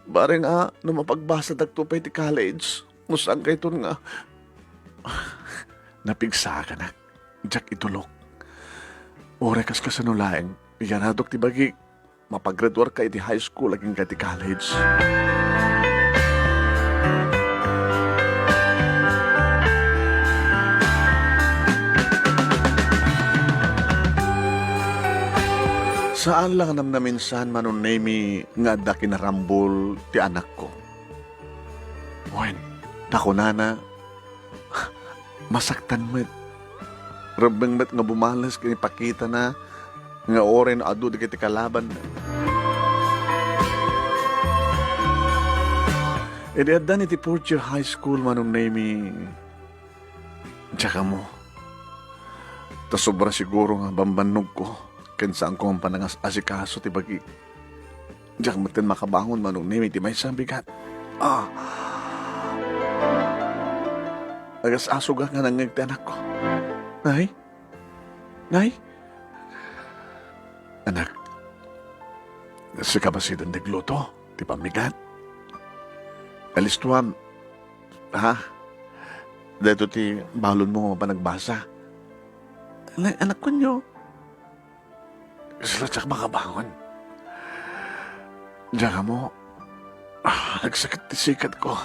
Bareng a, no mapagbasadakto pay ti college, no saan kayton nga. Napigsaak, anak. Diak itulok. Uray kas kasano laeng, iyaradok ti bagik. Mapagraduarka iti high school agingga iti college. Saan la nga namnaminsan, Manong Nemy, nga adda kinarambol ti anakko. Wen, ta kunana, masaktan met. Rebbeng met nga bumales ken ipakitana nga uray no adu dagiti kalabanna. Idi addan iti fourth year high school, Manong Nemy, diak ammo. Ta sobra siguro nga bambannogko ken saanko nga panangas-asikaso ti bagi. Diak metten makabangon, Manong Nemy, ti maysa a bigat. Ah. Agas-asogak nga nangngeg ti anakko. Nay? Nay? Anak, sika ba siden nagluto ti pammigat? Alistuam, ha? Dayto ti balonmo nga mapanagbasa. Nay, anak, kunyo. Kasla diak makabangon. Diak ammo, ah, nagsakit ti sikatko.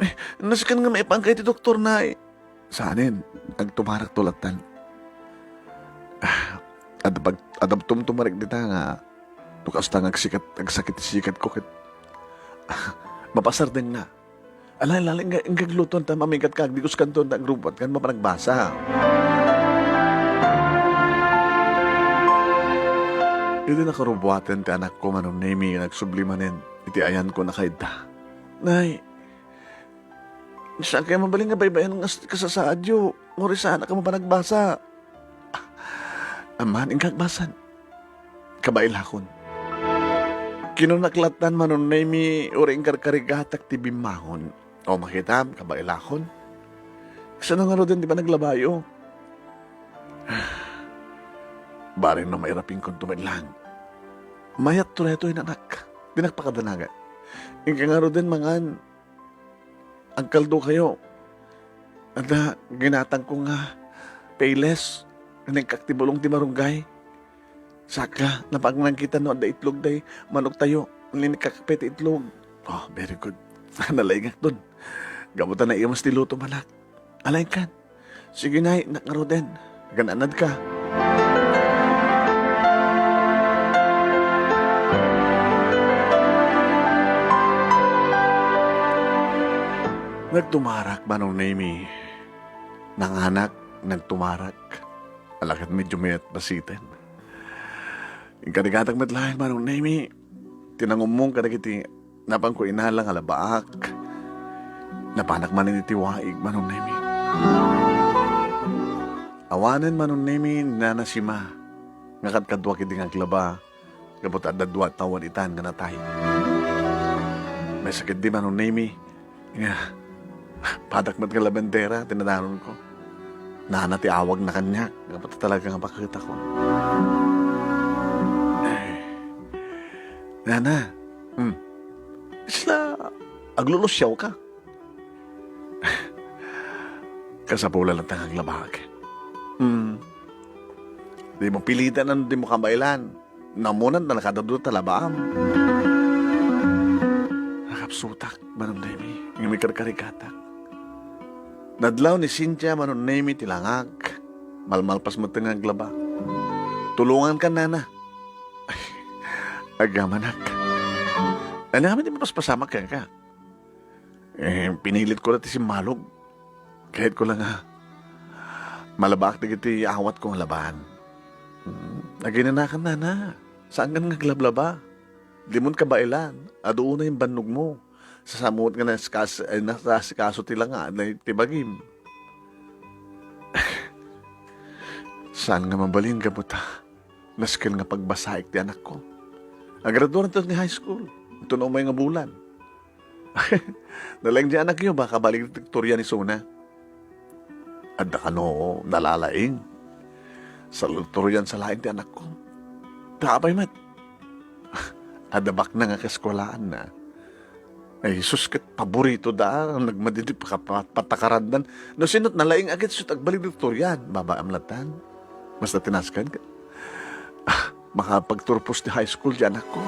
Eh, nasken nga maipaanka iti doktor, nay. Saanen, agtumarakto lattan. Ah, adda pag-, adda tumtumarek dita nga no kasta nga agsikat-, agsakit ti sikatko ket, ah, mapasardengna. Alay, alay, inka, inka agluto ta mamigatka, agdikuskanto ta agrubuatka, mapanagbasa. Idi nakarubuaten ti anakko, Manong Nemy, nagsubli manen iti ayanko, nakaidda. Nay, saan kaya mabalin nga baybay-an nga s-, kasasaadyo? Uray saanak a mapanagbasa. Amman, inka agbasan. Kabaelakon. Kinunak lattan, Manong Nemy, uray inkarkarigatak ti bimmangon. O, makitam, kabaelakon. Kasano ngaruden ti panaglabayo? Bareng no mairapingkonto met lang. Mayatto daytoy, anak. Dinak pakadanagan. Inka ngaruden mangan. Agkaldo kayo. Adda ginatangko nga Payless. Inekkak ti bulong ti marunggay. Saka, napangnang kita no adda itlog day manok tayo. Inekkak pay ti itlog. Oh, very good. Nalaingak dun. Gapu ta naimas ti luto, manak. Alaingkan. Sige, nay, innak ngaruden. Agan-anadka. Nagtumarak, Manong Nemy. Nanganak, nagtumarak. Ala ket medyo mayat basiten. Inkarigatak met laeng, Manong Nemy, ti nangummong kadagiti napanko inala nga labaak. Napanak manen iti waig, Manong Nemy. Awanen, Manong Nemy, ni Nana Sima nga kadkaduak idi nga aglaba, gapu ta adda dua a tawen itan nga natay. Maysa ketdi, Manong Nemy, nga padak met nga labendera ti nadanonko. Nana ti awagna kaniak, gapu ta talaga nga baketakon. Eh, Nana, hmm, isla, aglulusiawka. Kasapulan latta nga aglabaak. Hmm. Dimo pilitan no dimo kabaelan. Namuna ta nakadadu ta labaam. Nagkapsutak, Manong Nemi, ngem ikarkarigatak. Nadlaw ni Cynthia, Manong Nemi, ti langak. Malmalpas met nga aglaba. Tulongankan, nana. Ay, agyamanak. Ania ngamin ti mapaspasamak kenka? Eh, pinilit ko la ti simmalog. Kayatko la nga malabaak dagiti awatko nga laban. Hmm, aginanakan, nana. Saankan nga aglablaba. Dimon kabaelan. Adu unay imbannogmo. Sasamuot nga naskas-, eh, nasasikaso ti langa, na ti bagim. Saan nga mabalin gapu ta nasken nga pagbasaek ti anakko. Agraduarto ti high school. Ito na umay nga bulan. Nalaing ti anakyo, baka valedictorian isuna. Adda kano nalalaing. Salutatorian sa laing ti anakko. Ta apay met? Adda baknang a kaeskuelaanna. Ay, Jesus, ket paborito da, nagmadi ti paka-, pa-, patakarandan. No sino't nalaing agid, sut agvaledictorian, babaam latan. Basta tinasken, ah, makapagturpos ti high school ti anakko.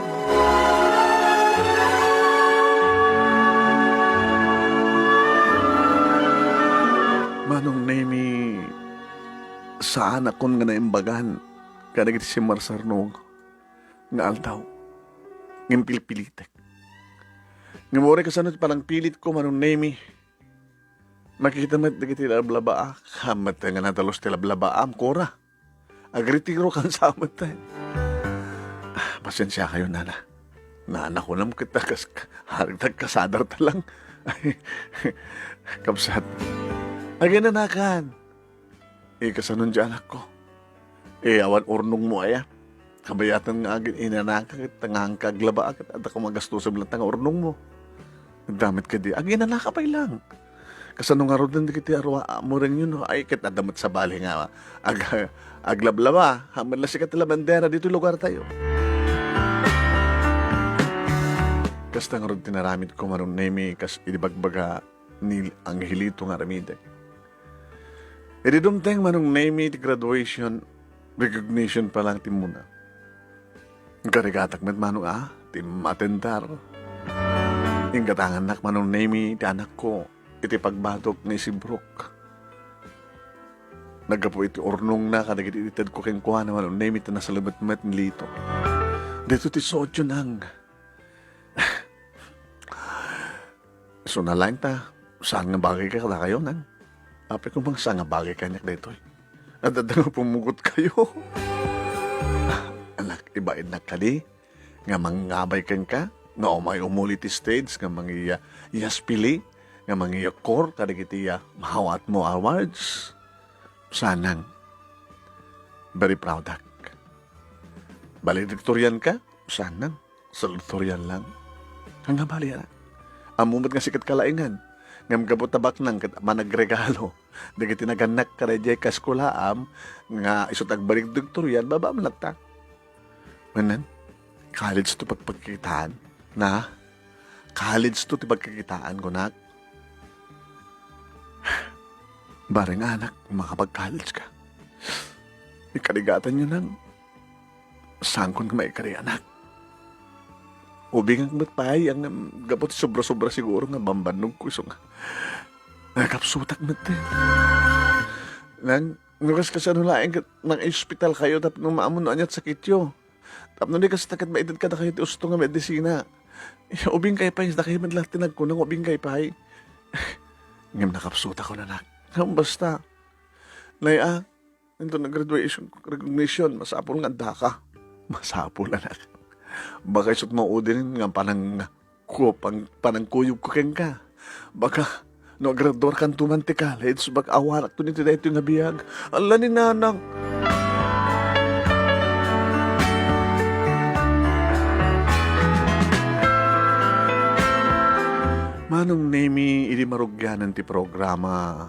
Manong Nemi, saanakon nga naimbagan kadagiti simmarsarnog nga aldaw. Ngem pilpilitek. Ngem uray kasano ti panangpilitko, Manong Nemi, makita met dagiti lablabaak. Haan met nga nadalus ti lablabaam, Cora. Agretirokan sa met. Ah, pasensiakayo, nana. Nana ko nam ket kas-, harita kasadar ta lang. Ay, kabsat. Aginanakan. Eh, kasanon ti anakko? Eh, awan urnongmo aya? Kabayatan nga agin-inanaka ket tangaanka aglaba ket adda ka magastos latta nga urnongmo. Adda met kadi, aginanaka pay lang. Kasano ngaruden dagiti arua-, amurengyo, no? Ay, ket adda met sabali nga ag-, aglablaba. Haan met la sika ti labandera ditoy lugartayo. Kasta ngarud ti naramidko, Manong Nemi, kas idi bagbaga ni Angelito nga aramidek. Idi dumteng, Manong Nemi, ti graduation, recognition pa lang ti immuna. Inkarigatak met, Manong, a, ti matendar. Inggatangannak, Manong Nemi, ti anakko iti pagbatok nga isibrok. Naggapu iti urnongna kadagiti itedko kenkuana, Manong Nemi, ta nasalibet met ni Lito. Daytoy ti suotyo, nang. Isuna laeng ta, saan nga bagayka kadakayo, nang? Apay koma nga saan nga bagay kaniak daytoy? Adda nga pumugotkayo. Anak, ibainnak kadi nga mangngabay kenka, nga umay umuli ti stage, nga mangiya-, yaspili, nga mangiyakor kadagiti, ah, maawatmo awards. Saan, nang? Very proud ak. Valedictorian ka? Saan, nang? Salutatorian lang. Haan nga bali, anak. Ammom met nga sika ti kalaingan. Ngem gapu ta baknang ket managregalo dagiti nagannak kadiay kaeskulaam nga isu't agvaledictorian, babaam latta. Manen, college to pagpagkitaan. Na? College to ti pagkikitaan, kunak. Bareng, anak, makapag-college ka. Ikarigatanyo, nang. Saankon nga maikari, anak. Ubingak met pay, ang, um, gapu ti sobra-sobra siguro nga bambannogko isu nga nakapsutak met, eh. Nang, no kas-, kasano laeng ket nang-ospitalkayo tapno maammo no ania't sakityo. Tapno di kasta ket maited kadakayo ti usto nga medisina. Ubingkayo pay, dakayo met laeng ti nagkuna nga ubingkayo pay. Ngem nakapsutak, kunak. Ngem basta. Nay, a, Inton nag-graduation recognition, masapul nga addaka. Masapul, anak. Baka isu't maudin nga panang-, ku-, pang-, panangkuyogko kenka. Baka no agraduarkanto man ti college, baka awanakto ni ti daytoy nga biag. Ala ni nanang. Manong Nemi, idi marugianan ti programa,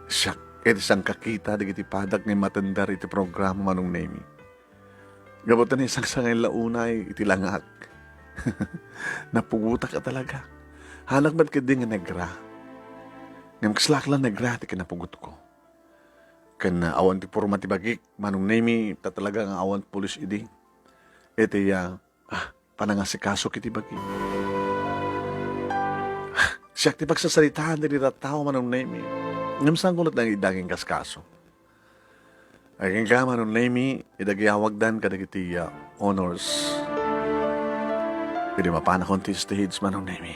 siak iti sangkakita dagiti padak nga immatendar iti programa, Manong Nemi. Gapu ta naisangsangay la unay iti langak. Napugotak a talaga. Haanak met ketdi nga negra. Ngem kaslaak la negra ti kinapugotko. Ken, ah, awan ti porma ti bagik, Manong Nemi, ta talaga nga awan pulis idi. Iti, ah, ah, panangasikasok iti bagik. Siak ti pagsasaritaan dagiti tattao, Manong Nemi. Ngem saanko latta nga idaga inkaskaso. Agingga, Manong Nemi, idagiyawagdan kadagiti, ah, honors. Idi mapanakon ti stage, Manong Nemi.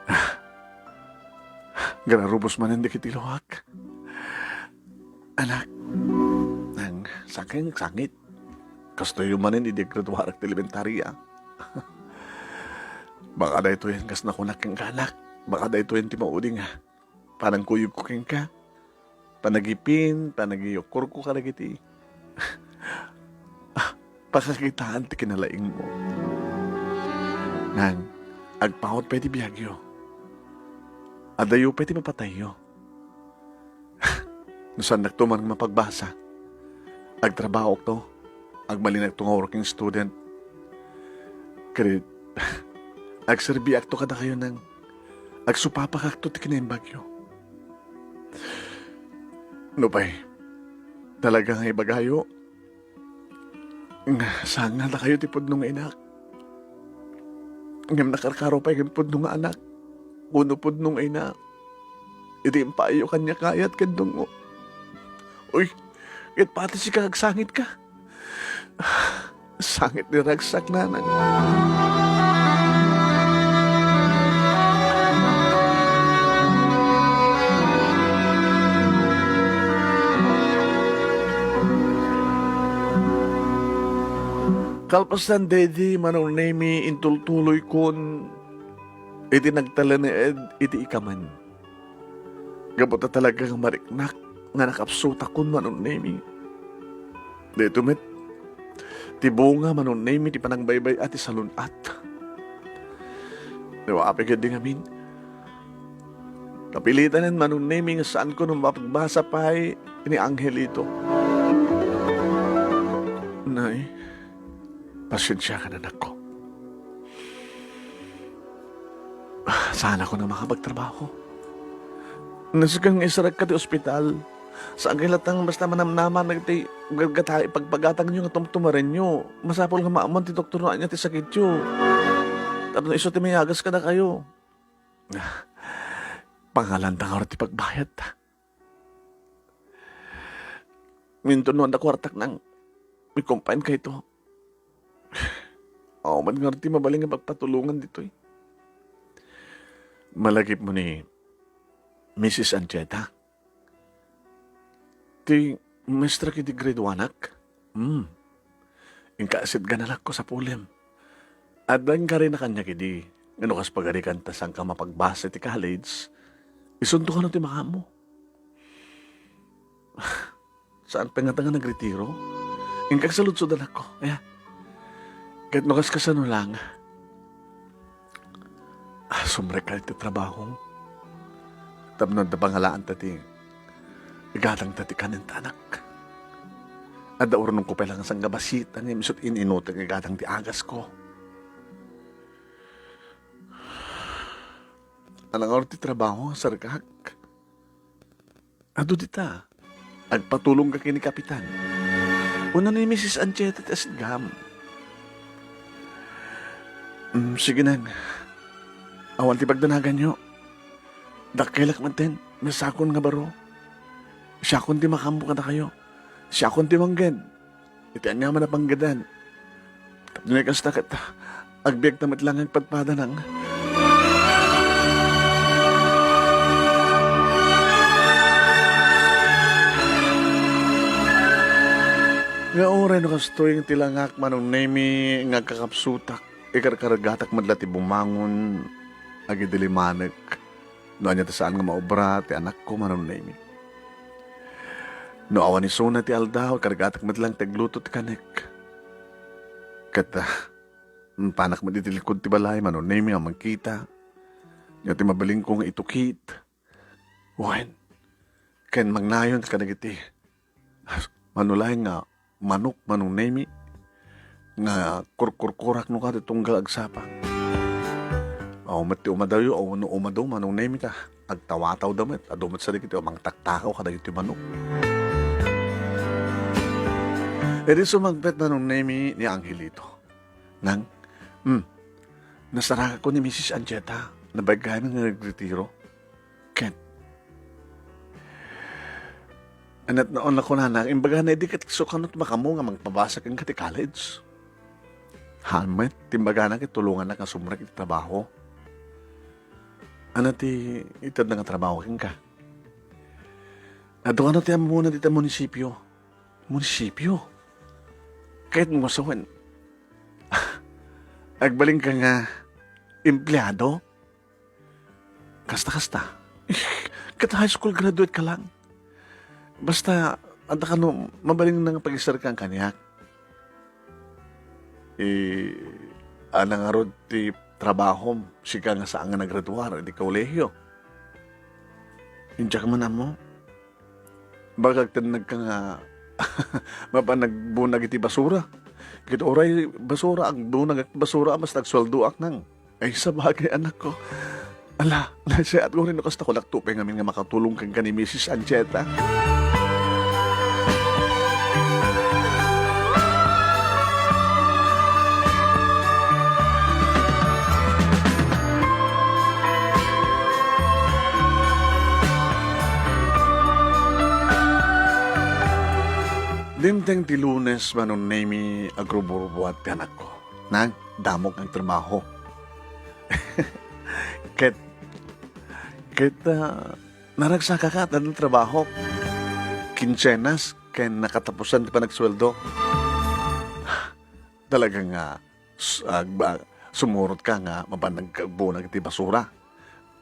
Ah. Agrarubos manen dagiti luak. Anak, nang saken sangit. Kastoy manen idi graduarak ti elementaria. Baka daytoyen kas nakunak kenka, anak. Baka daytoyen ti maudi nga panangkuyogko kenka. Panagipin, panagiyukkorko kadagiti, ah, pakakitaan ti kinalaingmo. Nang, agpaut pay ti biagyo. Adayo pay ti mapatayyo. No saannakto man nga mapagbasa, agtrabahoakto, agbalinakto nga working student. Ket agserbiakto kadakayo nang agsupapakakto ti kinaimbagyo. Nupay, talaga nga ibagayo, nga saan nga dakayo ti pudno nga inak. Ngem nakarkaro pay ken pudno nga anak, wenno pudno nga ina, idi impaayyo kaniak nga ayat ken dungngo. Uy, ket pati sika agsangitka. Sangit ni ragsak, nanang. Kalpasan daydi, Manong Nemi, intultuloykon iti nagtalinaed iti ikamen. Gapu ta talaga nga mariknak nga nakapsutakon, Manong Nemi. Daytoy met ti bunga, Manong Nemi, ti panangbaybay-at ti salun-at. Awan pay ketdi ngamin. Napilitanen, Manong Nemi, nga saanko no mapagbasa pay ni Angelito. Nay, pasensiakan, anakko. Saanakon a makapagtrabaho. Nasken nga isaragka ti ospital. Saan kay latta nga basta manamnaman dagiti gatgatay ipagpagatangyo nga tumtumarenyo. Masapul nga maammoan ti doktor no ania ti sakityo. Tapno isu ti mayagas kadakayo. Pangalanta ngarud ti pagbayad. Mintunoan da kuartak nang mikumpaen kayto. Awan man ngarud ti mabalin nga pagpatulongan ditoy. Malagipmo ni Missus Ancheta, ti maestra iti grade one-ak? Hmm. Inka sitgan, anakko, sapulem. Adda inkarina kaniak idi, nga no kas pagarikan ta saanka mapagbasa iti college, isunto kano ti makaammo. Saan pay ngata nga nagretiro? Inka agsaludsod, anakko. Aya. Ket no kas kasano lang, ah, sumrekka iti trabahom. Tapno adda pangalaanta ti igatangta ti kanen ta anak. Adda urnongko pay lang a sanggabasita ngem isut' in-inutek nga igatang ti agasko. Ania ngarud ti trabaho nga sarkak? Adu dita, agpatulongka ken ni Kapitan. Wenno ni Missus Ancheta ti asitgam. Mm, sige nang. Awan ti pagdanaganyo. Dakkelak metten, masakon nga baro. Siakon ti makaammo kadakayo. Siakon ti mangged iti aniaman a panggedan. Tapno kasta ket, agbiagta met lang nga agpadpada nang. Nga uray no kastoy ti langak, Manong Nemi, nga agkakapsutak, ikarkargatak met la ti bumangon, agidilimanek. No ania ta saan nga maobra ti anakko, Manong Nemi. No awan isuna ti aldaw, kargatak met lang ti agluto ti kanek. Ket, ah, panak met iti likod ti balay, Manong Nemi, a mangkita. Ania ti mabalinko nga itukit. Wen, ken mangnayon kadagiti manulay nga manok, Manong Nemi, nga kurkurkurak no kadi tunggal agsapa. Awan met ti umadayo, awan no umado, Manong Nemi, ta agtawatawda met, adu met sadagiti mangtaktakaw kadagiti manok. Idi sumangpet, Manong Nemi, ni Angelito. Nang, hmm, nasaragakon ni Missus Ancheta. Nabaygayam nga nagretiro. Ket, ket naon la kunana, imbagana idi ket isu kano ti makaammo nga mangpabasa kenka ti college. Haan met, ti imbagana ket tulongannak nga sumrek iti trabaho. Ania ti itedna nga trabaho kenka? Adu kano ti ammona dita munisipio. Munisipio? Ket mo sawen, agbalinka nga empleado? Kasta-kasta. Ket high school graduate ka lang. Basta, adda kano mabalinna nga pagiserkan kaniak. Eh, ania ngarud ti trabahom, sika nga saan nga nagraduar iti kolehio? Diak man ammo. Baka agtennagka nga mapan agbunag iti basura. Ket uray basura, agbunag iti basura, basta agsueldoak nang. Ay, sabagay, anakko. Ala, nasayaat ko rin no kasta ko laktupay ngamin nga makatulong kenka ni Misis Ancheta. Dimteng ti Lunes, Manong Nemy, agruburbuat ti anakko. Nagdamok nga agtrabaho. Ket, ket, ah, naragsakaka, adda trabahok. Kinsenas, ken nakatapusan ti panagsueldo. Talaga nga, s-, agba-, sumurotka nga mapan agbunag iti basura.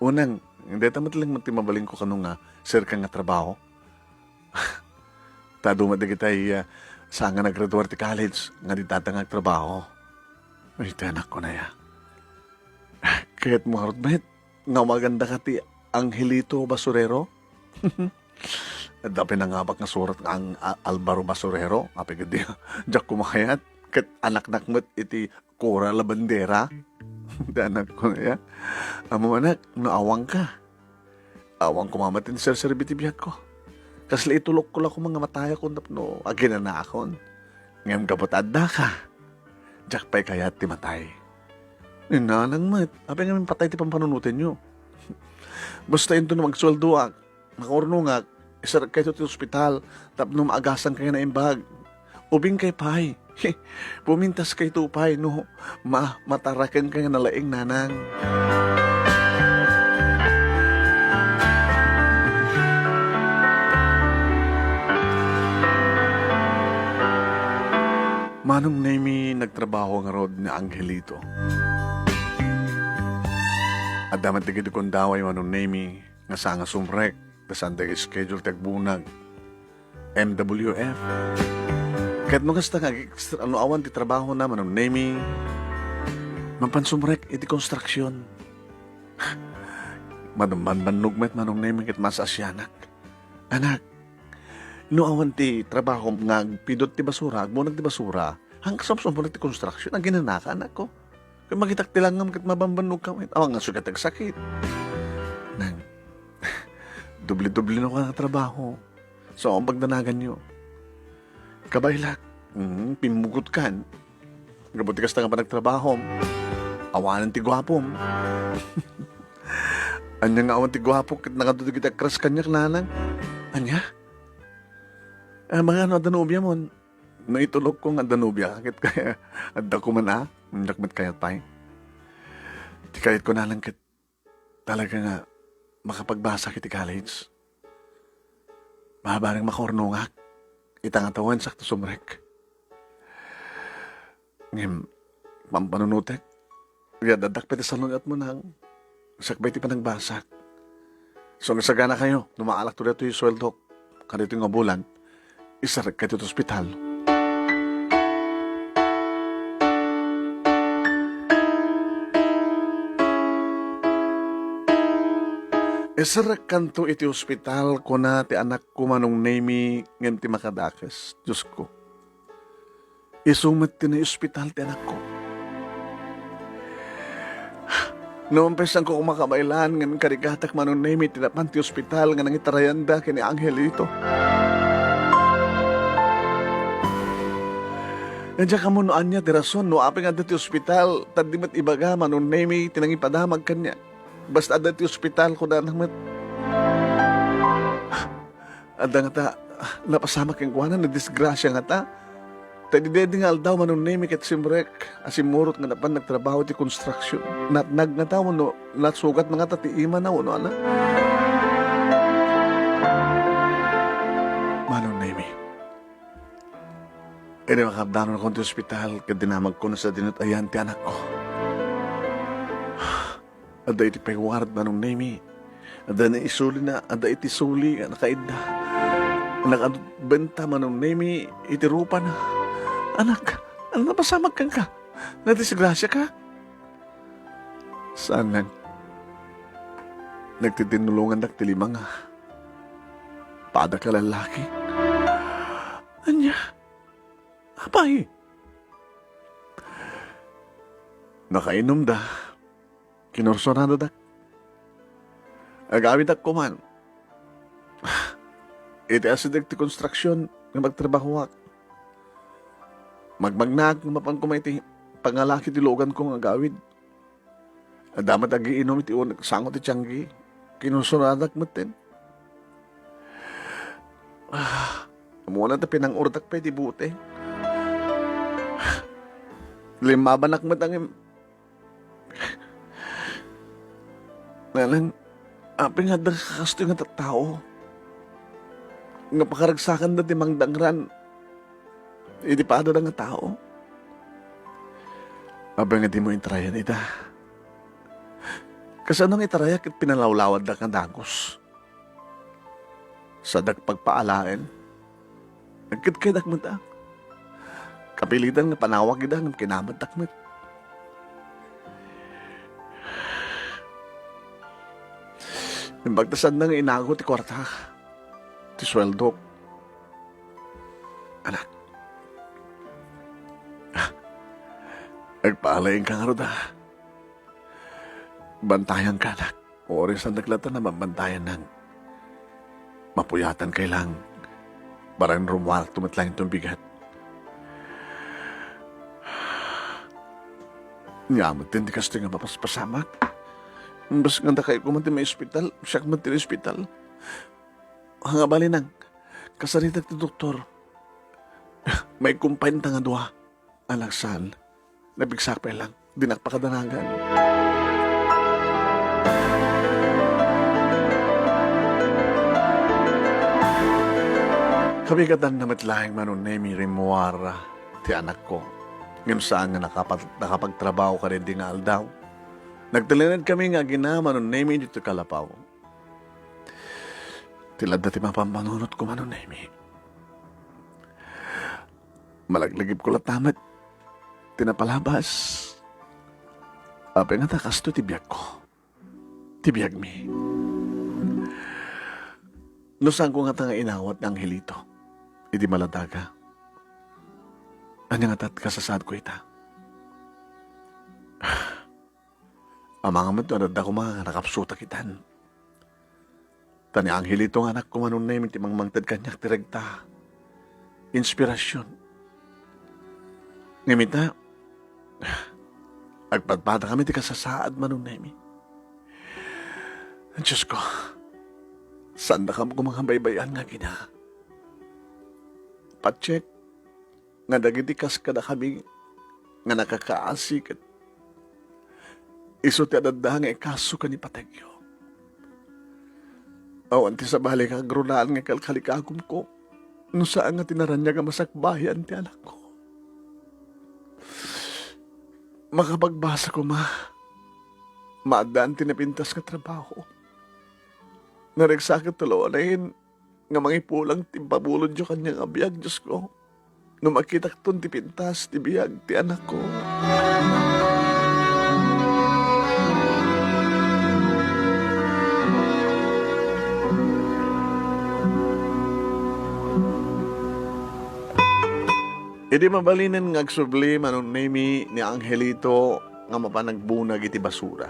Unang, dayta met laeng ti mabalinko kano nga serka nga trabaho. Ta adu met dagiti, ah, saan nga nagraduar ti college nga di dayta nga agtrabaho. Ay, ti anakko aya. Kayatmo ngarud met nga awagandaka ti Angelito Basurero? Adda pinangabak nga surat nga ang-, a-, Alvaro Basurero. Apay ket di, diak koma kayat. Ket anaknak met iti Cora Labandera. Ti anakko aya. Ammom, anak, no awanka, awan koma met ti serserbi ti biagko. Kasla itulokko la koma nga matayakon tapno aginanaakon. Ngem gapu ta addaka, diak pay kayat ti matay. Ni nanang met, apay ngamin patay ti pampanunotenyo? Basta inton no agsueldoak, makaurnongak, iserekkayto ti ospital tapno maagasankayo naimbag. Ubingkay pay. Pumintaskayto pay no ma-, matarakenkayo nga nalaing, nanang. Manong Nemy, nagtrabaho ngarud ni Angelito. Adda met dagiti kundaway, Manong Nemy, nga saan nga sumrek, ta saanda nga schedule ti agbunag. M W F. Ket no kasta nga ag-extra, no awan ti trabahona, Manong Nemy, mapan sumrek iti construction. Madumbanbannog met, Manong Nemy, ket maasianak. Anak, no awan ti trabahom nga agpidut ti basura, agbunag ti basura, haanka sumsumrek ti construction, aginanaka, anakko. Ket makitak ti langngam ket mabambannogka met. Awan nga sukat agsakit. Nang, doble-doble no nga trabaho. So, ang pagdanaganyo. Kabaylak, mm, pimmugotkan. Gapu ti kasta nga panagtrabahom, awanen ti guapom. Ania nga awan ti guapo ket nagadu dagiti agkras kaniak, nanang? Ania? Ah, mangano adda nobiamon? No itulokko nga adda nobia, ket kaya adda koma a, diak met kayat pay. Ti kayatko, nanang, ket talaga nga makapagbasak iti college. Mabaling makaurnongak ita nga tawen, sakto sumrek. Ngem, pampanunotek, adda-addak pay ti salun-atmo, nang, sakbay ti panagbasak. So, saganakayo, no maalakto daytoy sueldok kadaytoy nga bulan, iserekkayto ti ospital. Iserekkanto iti ospital, kuna ti anakko, Manong Nemy, ngem ti makadakes, Diosko. Isu met ti naospital ti anakko. No, umpisanko koma kabaelan, ngem karigatak, Manong Nemy, ti napan ti ospital nga nangitarayanda ken ni Angelito. Diak ammo no ania ti rason no apay nga adda ti ospital, ta di met ibaga, Manong Nemy, ti nangipadamag kaniak. Basta adda iti ospital, kunana met. Adda ngata, napasamak kenkuana, nadisgrasia ngata. Ta idi daydi nga aldaw, Manong Nemi, ket simrek a simmurot nga napan nagtrabaho iti construction. Natnag ngata wenno nasugat na ngata ti imana wenno anak. Manong Nemi, idi makaaddanonko ti ospital, ket dinamagko na sadino ti ayan ti anakko. Adda iti pay ward, Manong Nemi. Adda ni isulina, adda iti suli nga nakaidda. Nakaadbenta, Manong Nemi, iti rupana. Anak, ano napasamak kenka? Nadisgrasiaka? Saan lang. Nagtitinulongandak ti lima nga padak a lallaki. Ania? Apay? Nakainumda. Kinursunadadak. Agawidak koman. Iti asideg ti konstruksion nga magtrabahoak. Magmagnaak nga mapan koma iti pangalaki ti luganko nga agawid. Adda met agiinum iti uneg sango ti tianggi. Kinursunadak metten. Ah, ammona ta pinang-urdak pay ti buteng. Limmabanak met ngem Nanang, apay nga adda kastoy nga tattao nga pakaragsakanda ti mangdangran iti padada nga tao? Apay nga dimo intarayan ita? Kasano nga itarayak ket pinalawlawadda nga dagus? Sadak pagpaalaen. Nagkedkedak met, a. Kapilitan nga panawag ida ngem kinameddak met. Imbag ta sanda nga inago ti kuarta, ti sueldok. Anak. Ah. Agpaalaenka ngarud, a. Bantayanka, anak. Urisandak latta a mabantayan nang. Mapuyatan kay lang. Barang rumuarto met lang itong bigat. Nia met ti kastoy nga mapaspasamak. Imbes nga dakay koma ti maospital, siak met ti ospital. Nga bali nang, kasaritak ti doktor. May kumpaynta nga dua. Anak saan, napigsa pay lang, dinak pakadanagan. Kabigatanna met laeng, Manong Nemi, rimmuar ti anakko. Ngem saan nga nakapag-, nakapagtrabaho kadaydi nga aldaw. Nagtalinaed kami nga agina, Manong Nemi, ditoy Kalapaw. Ti ladda ti mapampanunotko, Manong Nemi. Malaglagipko latta met ti napalabas. Apay ngata kastoy ti biagko? Ti biagmi. No saanko ngata nga inawat ni Angelito idi maladaga, ania ngata ti kasasaadko ita? Amangan met no adda koma nga nakapsutak itan. Ta ni Angelito nga anakko, Manong Nemi, ti mangmangted kaniak ti regta, inspirasion. Ngem ita, agpadpadakami ti kasasaad, Manong Nemi. Diosko, saandakam koma nga baybay-an nga agina. Patiek, nga dagiti kas kadakami nga nakakaasi ket isu ti adda nga ikaso ken ipategyo. Awan ti sabali nga agrunaan nga ikalkalikagumko no saan nga ti naraniag a masakbayan ti anakko. Makapagbasa koma, maaddaan ti napintas nga trabaho. Naragsaket ti lawanen nga mangipulang ti imbabulodyo kaniak a biag, Diosko. No makitakton ti pintas ti biag ti anakko. Idi mabalinen nga agsubli, Manong Nemi, ni Angelito nga mapan agbunag iti basura,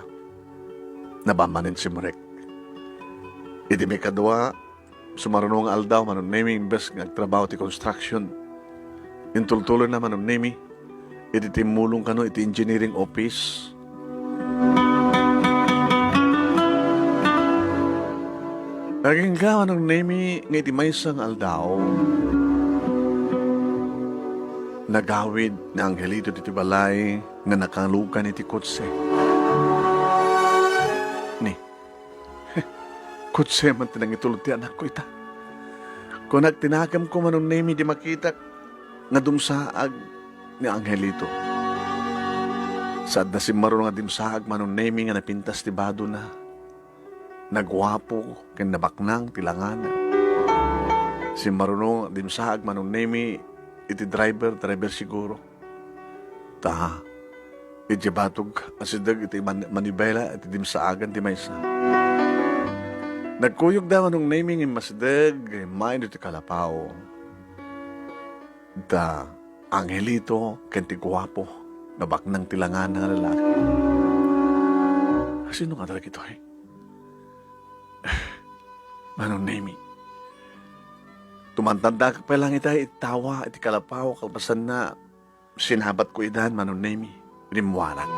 nabammanen simrek. Iti maikadua, sumaruno nga aldaw, Manong Nemi, imbes nga agtrabaho ti construction, intultuloyna, Manong Nemi, iti timmulong kano iti engineering office. Agingga, Manong Nemi, nga iti maysa nga aldaw, nagawid ni Angelito iti balay nga nakalugan iti kotse. Ni, kotse man ti nangitulod ti anakko ita. Kunak ti nakemko, Manong Nemi, di makitak nga dumsaag ni Angelito. Saanna simmaruno nga dimsaag, Manong Nemi, nga napintas ti badona. Naguapo ken nabaknang ti langana. Simmaruno nga dimsaag, Manong Nemi, iti driver, driver siguro. Ta, idiay batog, asideg iti man-, manibela iti dimsaagan ti maysa. Nagkuyogda, Manong Nemi, ngem asideg, maido ti kalapaw. Da Angelito ken ti guapo nga baknang ti langana nga lalaki. Sino nga dagitoy? Manong Nemi. Tumantandakak pay lang ita iti tawa iti kalapaw, kalpasanna, sinabatko idan, Manong Nemi. Rimmuarak.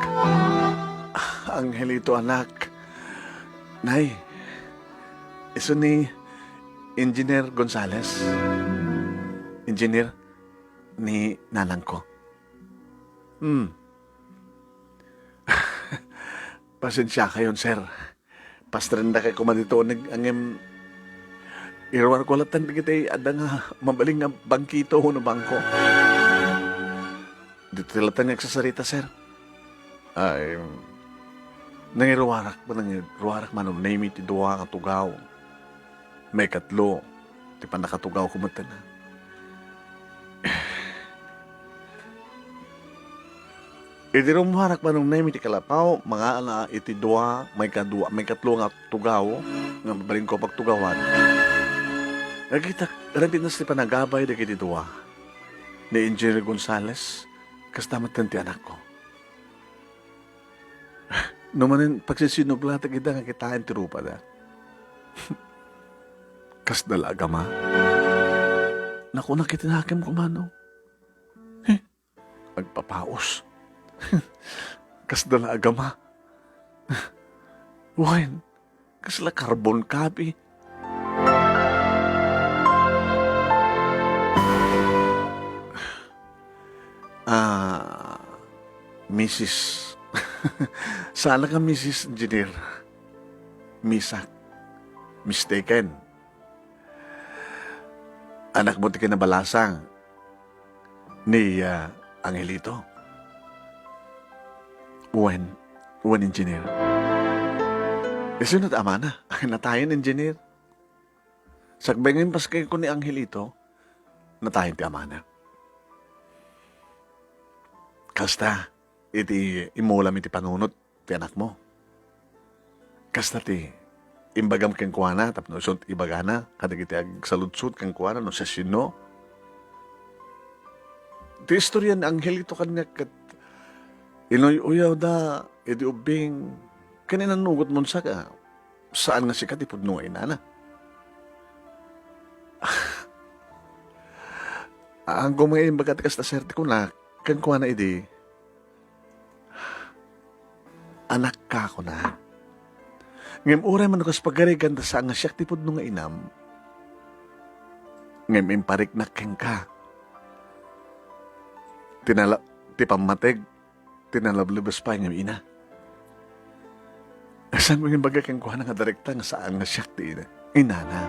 Ah, Angelito, anak. Nay, isu ni Engineer Gonzales. Engineer ni nanangko. Hmm. Pasensiakayon, sir. Pastrenda kay koma dito, nag-, ngem iruar ko latta dagiti adda nga mabalin nga bangkito wenno bangko. Dito latta nga agsasarita, sir. Ay, nangiruarak, nangiruarak, Manong Nemi, ti dua nga tugaw. Maikatlo ti pannakatugawko metten. Idi rummuarak, Manong Nemi, ti kalapaw, mangana iti dua, maikadua, maikatlo nga tugaw, nga mabalinko pagtugawan. Nakitak, napintas ti panagabay dagiti dua. Ni Engineer Gonzales, kasta metten ti anakko. No manen, pagsisinublatek ida nga kitaen ti rupada. Kasda la agama. Nakunak iti nakemko, Manong. He, agpapaus. Kasda la agama. Wen, kasla carbon copy. Ah, Misis. Saan ka, Misis Engineer? Misak. Mistaken. Anakmo ti kinabalasang ni, ah, Angelito? Wen, wen, Engineer. Isu no ti amana? Natayen, Engineer. Sakbay nga impaskayko ni Angelito, natayen ti amana. Kasta, iti imulam iti panunot ti anakmo. Kasta ti imbagam kenkuana tapno isu ti ibagana kadagiti agsaludsod kenkuana no siasino. Ti istorya ni Angelito kaniak ket inuy-uyawda idi ubbing ken inannurotmo sa, saan nga sika ti pudno nga inana. Ammom nga imbaga ti kasta, sir, ti kunak kenkuana idi, "Anakka," kunak. Ngem uray man no kas pagarigan ta saan nga siak ti pudno nga inam, ngem impariknak kenka ti nala-, ti pammateg ti nalablebes pay nga ina. Saan nga imbaga kenkuana nga direkta nga saan nga siak ti ina? Inana.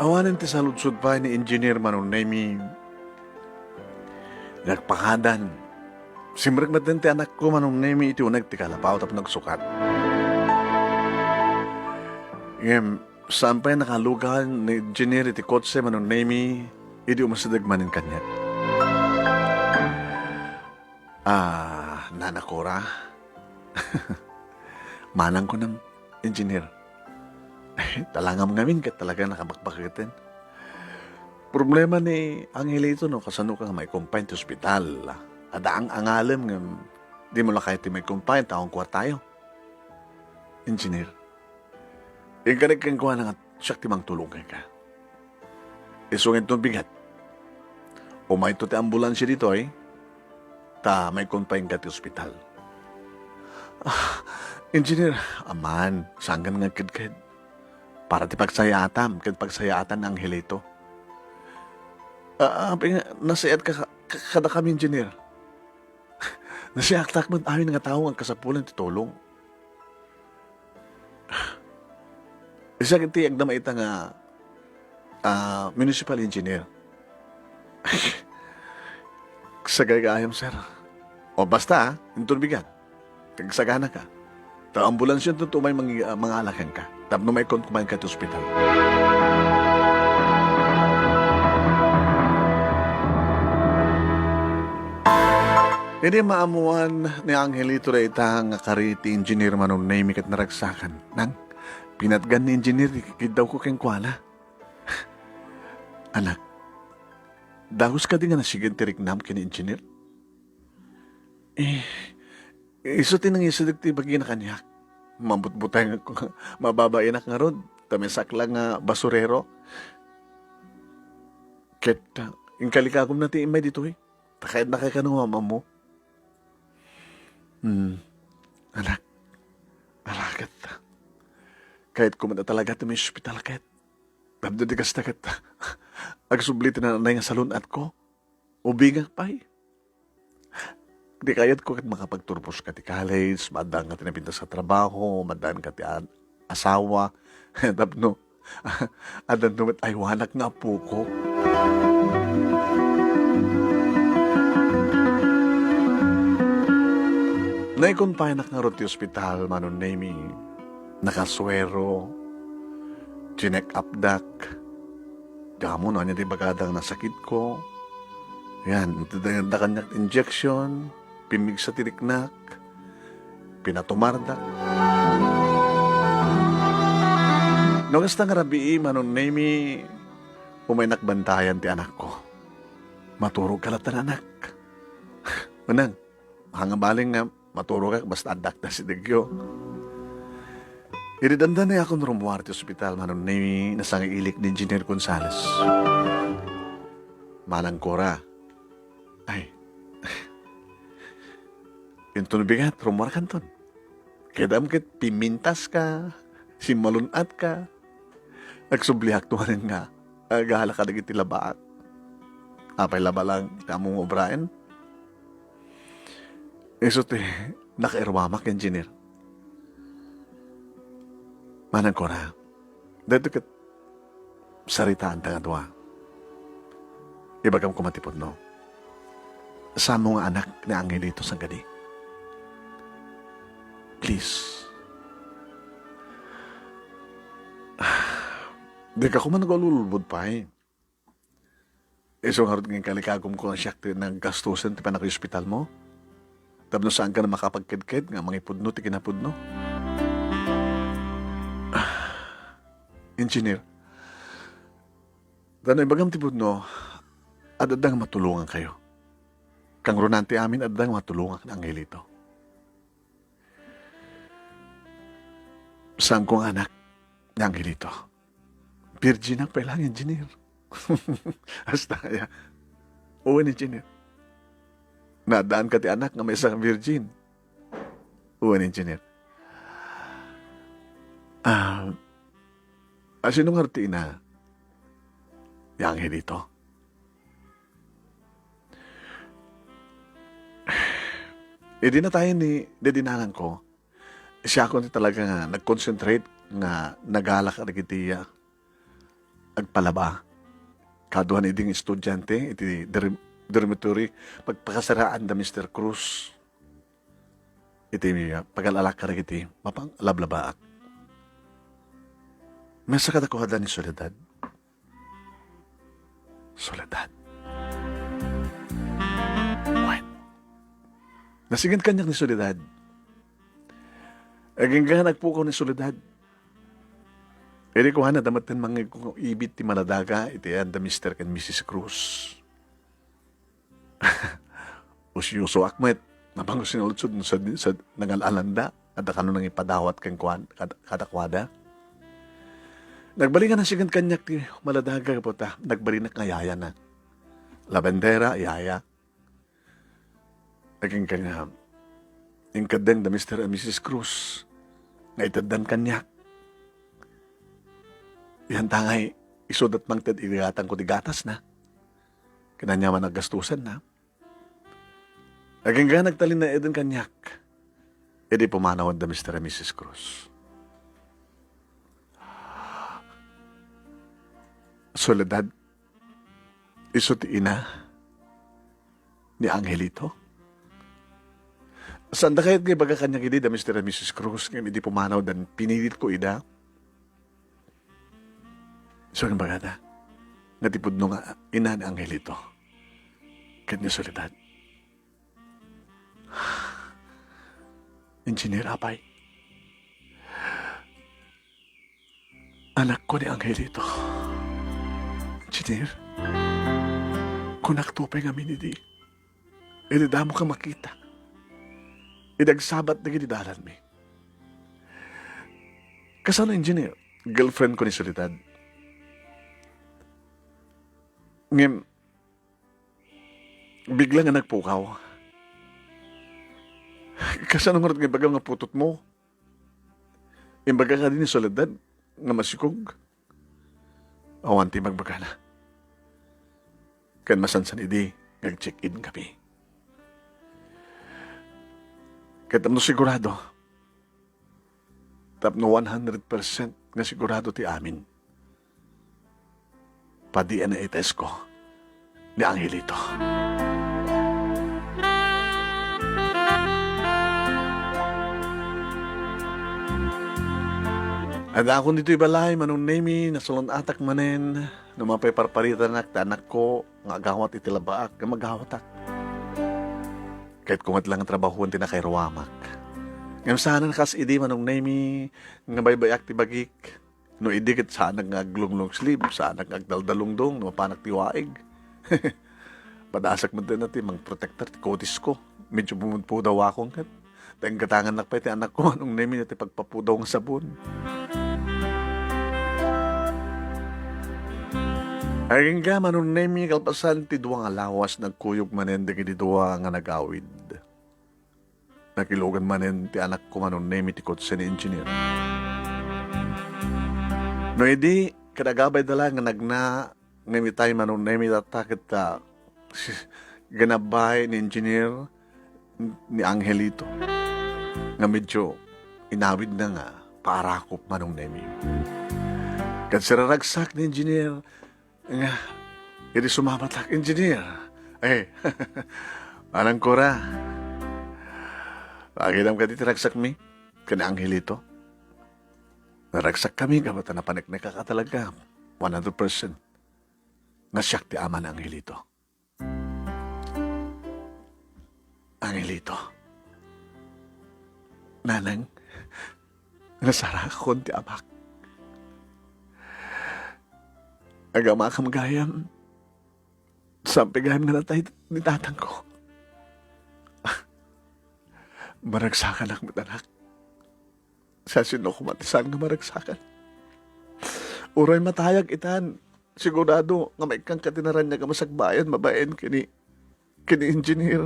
Awanen ti saludsod pay ni Engineer Manong Nemi. Nagpakadan. Simrek metten ti anakko, Manong Nemi, iti uneg ti kalapaw tapno agsukat. Ngem, saan pay nakalugan ni Engineer iti kotse, Manong Nemi, idi umasideg manen kaniak. Ah, Nana Cora. Manang kunam, Engineer. Talangam ngamin ket talaga nakabakbaketen. Problema ni Angelito no kasano ka nga maikompine ti ospital. Adda ang-angalem ngem dimo la kayat ti maikompine ta awan kuartayo. Engineer, inkanek kenkuana nga siak ti mangtulong kenka. Isu nga inton bigat. Umayto ti ambulansya ditoy, ta maikon pay nga ti ospital. Ah, Engineer, aman, sangkan nga kedked. Para ti pagsayaatam, ket pagsayaatan ni Angelito. Ah, apay nga, nasayaat ka, ka, kadakami, Engineer. Nasayaat met amin nga tao nga agkasapulan ti tulong. Siak ti agdama ita nga, ah, municipal engineer. Sagay gayam, sir. O, basta, ah, inton bigat. Kag sagana ka. Ta ambulansya ti umay mangi-, ah, mangala kenka. Tapno maikon koma kenka ti ospital. Idi maammoan ni Angelito dayta nga kari ti Engineer Manong Nemy ket naragsakan. Nang, pinatgan ni Engineer ti kiddawko kenkuana. Anak, dagus kadi nga nasinged ti riknam ken ni Engineer? Eh, isu ti nangisedek ti bagina kaniak. Mabutbutengko, mababainak ngarud, ta may saklang nga basurero. Ket, ah, inkalikagumna ti immay ditoy. Ta kayatna kano nga maammo. Hmm. Anak, ala ket. Kayatko met a talaga ti maiospital ket. Tapno di kasta ket, agsubli ti naan-anay nga salun-atko. Ubingak pay. Di kayatko ket makapagturpos ka ti college, maaddaan ka ti napintas a trabaho, maaddaan ka ti a-, asawa. Tapno, addanto met aywanak nga apoko. Naikon pay nak ngarud ti ospital, Manong Nemy. Nakasuero, chinek-updak. Diak ammo no ania ti ibagada nga nasakitko. Yan, inted da kaniak injection, pimmigsa ti riknak, pinatumardak. No kasta nga rabii, Manong Nemy, umaynak bantayan ti anakko. Maturog ka latta, anak. Unang, hangabalin nga maturogak basta addak ta sidegyo. Idi dandaniakon rummuar ti ospital, Manong Nemy, nasangailik ni Engineer Gonzales. Manang Cora. Ay. Inton bigat, rummuarkanton. Kayatmo ket pimintas ka, simmalun-at ka. Agsubliak tumanen nga agala kadagiti labaak. Apay laba lang ti ammom nga ubraen? Isu ti nakairuamak, Engineer. Manang Cora, daytoy ket saritaanta nga dua. Ibagam koma ti pudno. Saanmo nga anak ni Angelito sangkadi. Please. Dika koma nag-ululbod pay. Isu ngarud nga inkalikagumko nga siak ti naggastusen ti pannakaospitalmo? Tapno saanka a makapagkedked nga mangipudno ti kinapudno? Engineer, ta no ibagam ti pudno, ad-adda nga matulongankayo. Kangrunaan ti amin, adda nga matulongak ni Angelito. Saanko nga anak ni Angelito. Virginak pay lang, Engineer. Hasta aya. Wen, Engineer. Naaddaanka ti anak nga maysa nga virgin. Wen, Engineer. Ah, asino ngarud ti ina ni Angelito? Idi natayen ni daddy nanangko, siakon ti talaga nga nag-concentrate nga nagalak dagiti, ah, agpalaba. Kaduan idi nga estudiante iti dor-, dormitory, pagpakasaraan da Mister Cruz iti, ah, pagal-alak kadagiti mapang-, lablabaak. Maysa kadakuada ni Soledad. Soledad. Wen. Nasinged kaniak ni Soledad. Agingga nagpukaw ni Soledad. Idi kuana, adda metten mangngegko nga ibit ti maladaga iti ayan da Mister ken Missus Cruz. Usiusoak met. Napanko sinaludsod no sad-, sad-, nangal-alanda. Adda kano nangipadawat kenkuan-, kad-, kadakuada. Nagbalingan a siged kaniak ti maladaga gapu ta nagbalinak nga yayana. Labendera, yaya. Agingga nga inkeddeng da Mister and Missus Cruz nga iteddan kaniak. Yan ta ngay, isudat mangted iti gatangko ti gatasna. Kinanya man aggastusanna. Agingga nagtalinaeden kaniak idi pumanawen da Mister and Missus Cruz. Soledad, isu ti ina ni Angelito? Saanda kayat nga ibaga kaniak idi da Mister and Missus Cruz ngem idi pumanawdan, pinilitko ida? Isu nga imbagada nga ti pudno nga ina ni Angelito ket ni Soledad. Engineer, apay. Anakko ni Angelito. Engineer, kunak to pay ngamin idi. Idi damo ka makita. Idi agsabat dagiti dalanmi. Kasano, Engineer? Girlfriend ko ni Soledad. Ngem, bigla nga nagpukaw. Kasano ngarud nga ibagam nga putotmo? Imbaga kadi ni Soledad nga masikog? Awan ti ibagbagana. Ken masansan idi nga ag-check-in kami. Ket tapno sigurado, tapno one hundred percent nga sigurado ti amin, pa-D N A test ko ni Angelito. Adakon ditoy balay, Manong Nemi, nasalun-atak manen no mapay parparitanak ti anakko nga agawat iti labaak nga magawatak. Kayatko met la nga trabahoen ti nakairuamak. Ngem saanen kas idi, Manong Nemi, nga baybay-ak ti bagik. No idi ket saanak nga aglong-long sleeve, saanak nga agdaldalungdong no mapanak ti waig. Padasak met dayta ti mangprotektar ti kutisko. Medyo pumudpudawakon ket. Ta inggatangannak pay ti anakko, Manong Nemi, ti pagpapudaw nga sabon. Agingga, Manong Nemi, kalpasan ti dua nga lawas, nagkuyog manen dagiti dua nga nagawid. Nakilugan manen ti anakko, Manong Nemi, ti kotse ni Engineer. No idi, kadagabay da la nga nagna, ngem itay, Manong Nemi, tatta ket ta, ginabbay ni Engineer ni Angelito nga medyo inawidna nga paarakop, Manong Nemi. Ket siraragsak ni Engineer nga idi sumamatak, "Engineer, eh, manang kura. Pakidam kadi ti ragsakmi ken ni Angelito?" Naragsakkami gapu ta napaneknekak a talaga, one hundred percent, nga siak ti ama ni Angelito. Angelito. Nanang, nasarakon ti amak. Agamakam gayam, saan pay gayam nga natay ni tatangko. Maragsakanak met, anak. Sasino koma ti saan nga maragsakan? Uray matayag itan, sigurado nga maikkanka ti naraniag a masakbayan babaen ken ni, ken ni Engineer.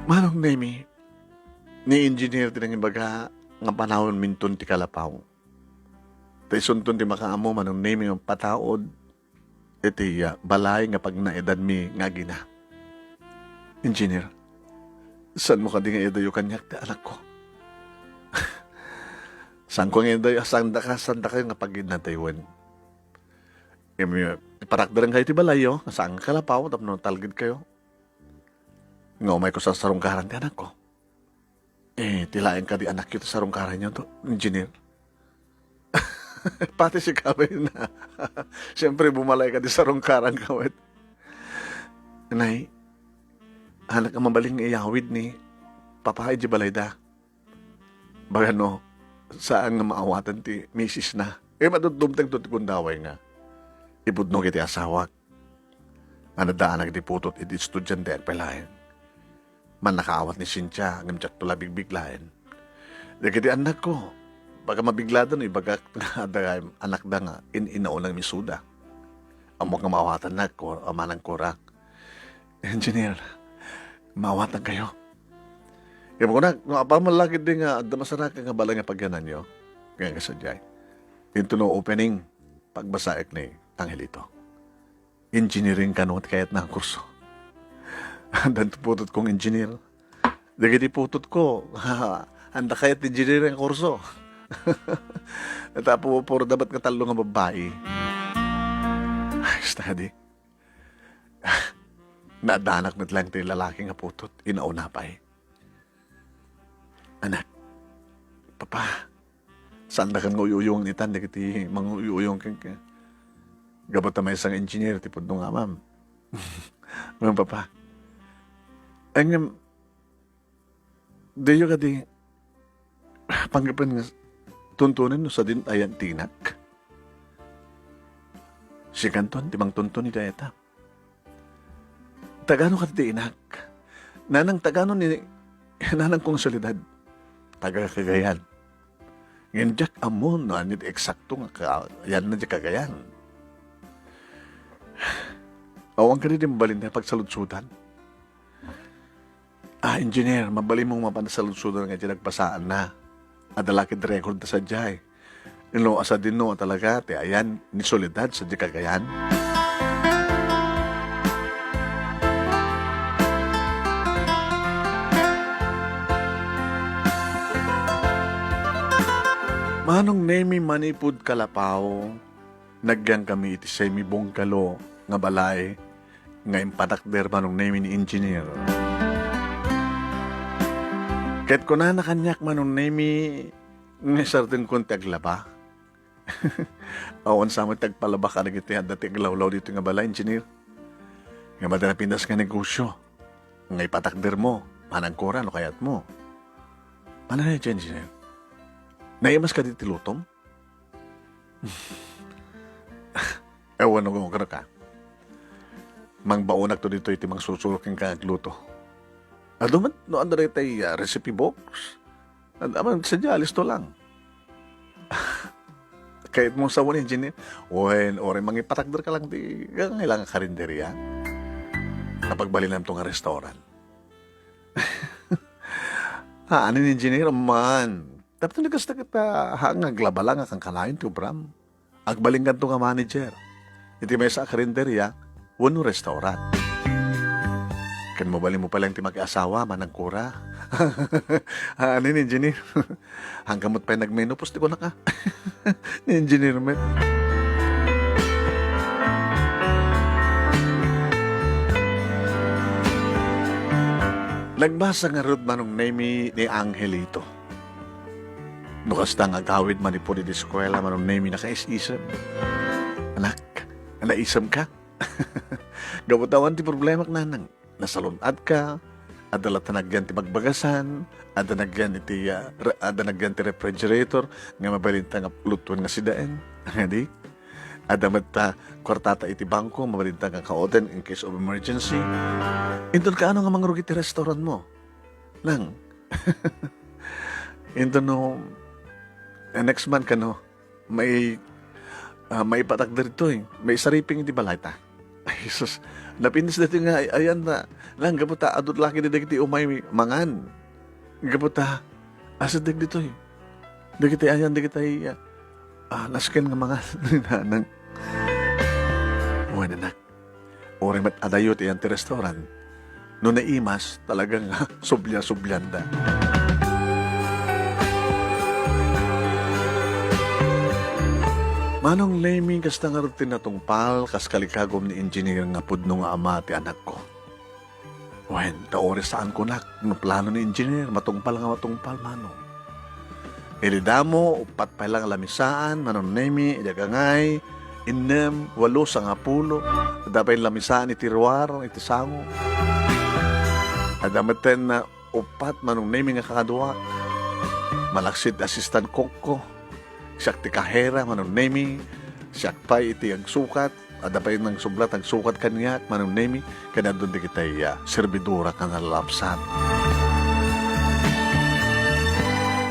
Manong Nemi, ni Engineer ti nangibaga nga panawenminton ti kalapaw. Ta isunton ti makaammo, Manong Nemi, nga pataod iti, ah, balay nga pagnaedanmi nga agina. Engineer, saanmo kadi nga idayo kaniak ti anakko? Saanko nga idayo, saandaka, saandakayo nga pagidnatayon. Im-, iparakderen kayo ti balayyo, nga saan nga kalapaw, tapno talged kayo. Nga umayko sa sarungkaran ti anakko. Eh, ti laeng kadi anakyo ti sarungkaranyo to, Engineer? Pati sika, bay, na. Siyempre, bumalay kadi sarungkaran ka met. Nay, anak nga mabalin nga iyawid ni Papa idiay balayda. Baga no, saan nga maawatan ti misisna. Eh, madumdumtengto ti gundaway nga ipudno iti asawak. Nga naddaanak iti putot iti estudianteak pay laeng. Mannakaawat ni Cynthia, ngem diakto la bigbiglaen. Dagiti annakko, baka mabigladan no ibagak nga adda anakda nga in-inaunang misuda. Ammok nga maawatannak, ko-, a manang kurak. Engineer, maawatankayo. Ket kunak, no apaman la ketdi nga adda masarakan nga balay nga pagyananyo, nga kasdiay. Inton no opening, pagbasaek ni Angelito. Engineering kano ti kayatna nga kurso. Addan ti putod kong engineer. Dagiti putod ko, adda kayat ti engineering nga kurso. Tapos puro dapat nga tallo nga babbai. Ay, study. Naadanak met lang ti lalaki nga putod, inauna pay. Anak, papa, saandakan nga uy-uyongen itan dagiti manguyuyong kenka. Gapu ta maysa nga engineer ti pudno nga amam. Ngem, papa, ay, ngem, diyo kadi panggapuan nga tuntunen no sadin ayan ti inak? Sikanton ti mangtuntun iti ayata. Tagano kadi ti inak? Nanang, tagano ni nanang kong Soledad? Taga Cagayan. Ngem diak ammo no ania ti eksakto nga ka-, ayanna ti Cagayan. Awan kadi ti mabalin nga pagsaludsodan? Ah, engineer, mabalinmo nga mapan saludsodan nga iti nagpasaanna. Adda la ket record ta sadiay. No, a sadino a talaga ti ayan ni Soledad sadiay Cagayan? Manong Nemi, manipud Calapao, nagyan kami iti semi-bungalow nga balay nga impatakder Manong Nemi ni engineer. Ket kunana kaniak, Manong Nemi, nga isardengkon ti aglaba. Awan sa met ti agpalaba kadagiti adda ti aglawlaw ditoy nga balay, engineer. Nga madala pinas nga negosyo nga ipatakdermo, managkura no kayatmo. Manaya, engineer. Naimas kadi ti lutom? Awan no kano ka. Mangbaonakto ditoy ti mangsursuro kenka nga agluto. Adu met no adda daytay, ah, recipe books. Ad-, aman, sadya, listo lang. Kayatmo sawen, engineer? Wen, uray mangipatakder ka lang ti, nga kailangan karinderya. Napagbalinanto nga restaurant. Ha, anin, engineer? Amman. Tapno ni kasta ket, ah, ha, nga aglaba lang nga kankanayon ti obram. Agbalinkanto nga manager iti maysa a karinderya wenno restaurant. Ken mabalinmo pay lang ti makiasawa, managkura. Ah, anin, engineer? Hangka met pay nagmenopause ti kunak, a. Ni engineer met. Nagbasa ngarud, Manong Nemi, ni Angelito. No kasta nga agawid manipud iti eskuela, Manong Nemi, nakaisisem. Anak, naisemka? Gapu ta awan ti problemak, nanang. Nasalun-atka, adda latta nagyan ti bagbagasan, adda nagyan iti, ah, re-, adda nagyan ti refrigerator nga mabalinta nga lutuan nga sidaen. Ngadi? Adda met ta kuartata iti bangko, mabalinta nga kaoten in case of emergency. Inton kaano nga mangrugi ti restaurantmo? Nang. Inton no, eh, next month kano, mai-, ah, maipatakder ditoy, maisariping iti balayta. Ay, Jesus. Napintas ditoy nga ay-, ayan na. Nang gapu ta, adu la ket dagiti umay mangan. Gapu ta, asideg ditoy. Dagiti ayan, dagiti, ah, ah, nasken nga mangan. Nang. Wen, anak. Uray met adayo ti ayan ti restaurant, no naimas, talaga nga sublia-sublianda. Manong Lemmy, kasta ngarud ti natungpal, kas kalikagum ni Engineer nga pudno nga ama ti anakko. Wen, ta uray saan kunak, no plano ni Engineer, matungpal nga matungpal, Manong. Idi damo, uppat pay lang lamisaan, Manong Nemi, idi agangay, innem, walo, sangapulo, adda pay lamisaan iti ruar, iti sango. Adda metten na uppat, Manong Nemi, nga kakaduak. Malaksid assistant cook ko. Siak ti kahera, Manong Nemi. Siak pay iti agsukat. Adda pay nangsublat, agsukat kaniak, Manong Nemi, ken adun dagiti, ah, servidora nga nalabsat.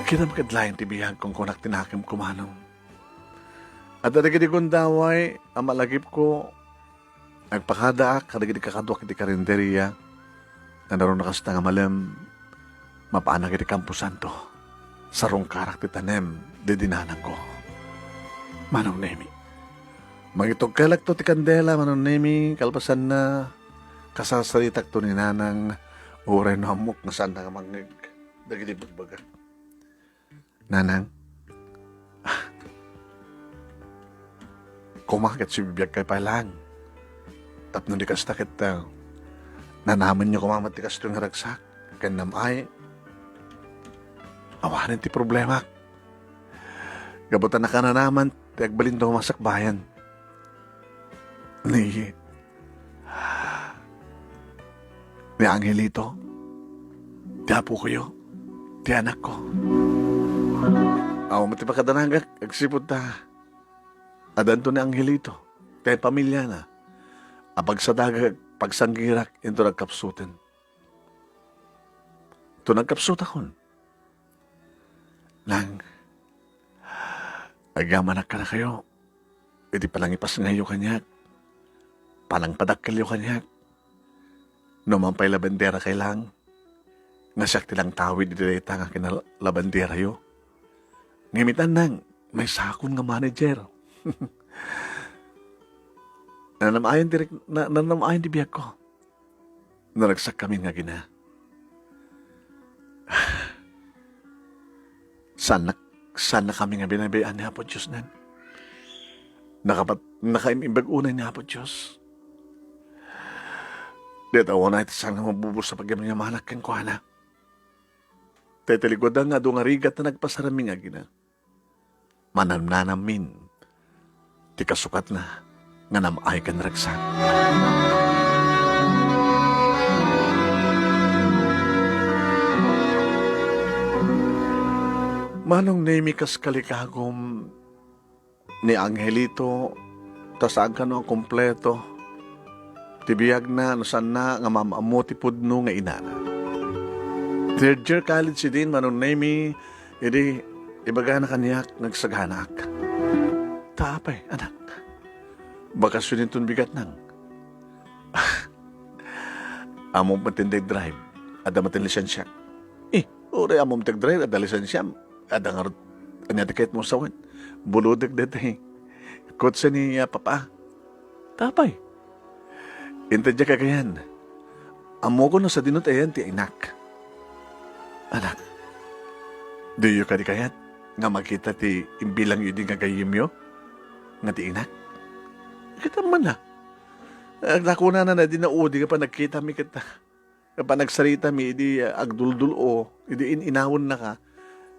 Kinam ket laeng ti biag, kunkunak ti nakemko, Manong. Adda dagiti gundaway a malagipko, agpakadaak kadagiti kakaduak iti karinderia, nga naruna kasta nga malem, mapanak iti kamposanto. Sarungkarak ti tanem, didi nanangko. Manong Nemi, mangitugkalakto ti kandela, Manong Nemi, kalpasanna, kasasaritakto ni Nanang, uray no ammok nga saanna nga mangngeg dagiti bagbagak. Nanang, koma ket sibibiagkay pay laeng. Tapno di kasta ket, ah, nanamenyo koma met ti kastoy nga ragsak ken nam-ay. Awanen ti problemak. Gapu ta nakananaman ti agbalinda koma sakbayan. Ni, ni Angelito, ti apokoyo, ti anakko. Awan met ti pakadanagak, agsipud ta addanto ni Angelito, ti pamiliana, a pagsadagak, pagsanggirak, inton agkapsuten. Inton agkapsutakon, Nang, agyamanak kadakayo iti panangipasngayyo kaniak, panangpadakkelyo kaniak. No man pay labanderakay laeng, nga siak ti nangtawid iti dayta nga kinalabanderayo. Ngem itan, Nang, maysakon nga manager. Nanam-ayon ti rek-, na-, nanam-ayon ti biagko. Naragsakkami nga agina. Saannak-, saannakami nga binabay-an ni Apo Dios, Nang. Nakapat-, nakaim-imbag unay ni Apo Dios. Dayta unay ti saan nga mabubos a pagyamyamanak kenkuana. Tay talikudan nga adu nga rigat a nagpasarami nga agina. Manamnanamin ti kasukatna nga nam-ay ken ragsak. Manong Nemi, kas kalikagum ni Angelito, ta saan kano a kompleto ti biagna no saanna nga maam-ammo ti pudno nga inana. Third year college idin, Manong Nemi, idi ibagana kaniak nga agsaganaak. Ta apay, anak? Bakasion inton bigat, Nang. Ammom met ti drive, adda met ti lisensiak. Eh, uray ammom ti drive, adda lisensiam. Adda ngarud, ania ti kayatmo a sawen? Bulodek daytoy. Kotse ni, ah, Papa. Ta apay? Inted diay kagayan. Ammokon no sadino ti ayan ti inak. Anak, diyo kadi kayat nga makita ti imbilangyo idi nga gayyemyo nga ti inak? Kitam man a. Kunana idi naudi nga panagkitami ket nga panagsaritami idi, ah, agduldul-o, idi in-inawennaka.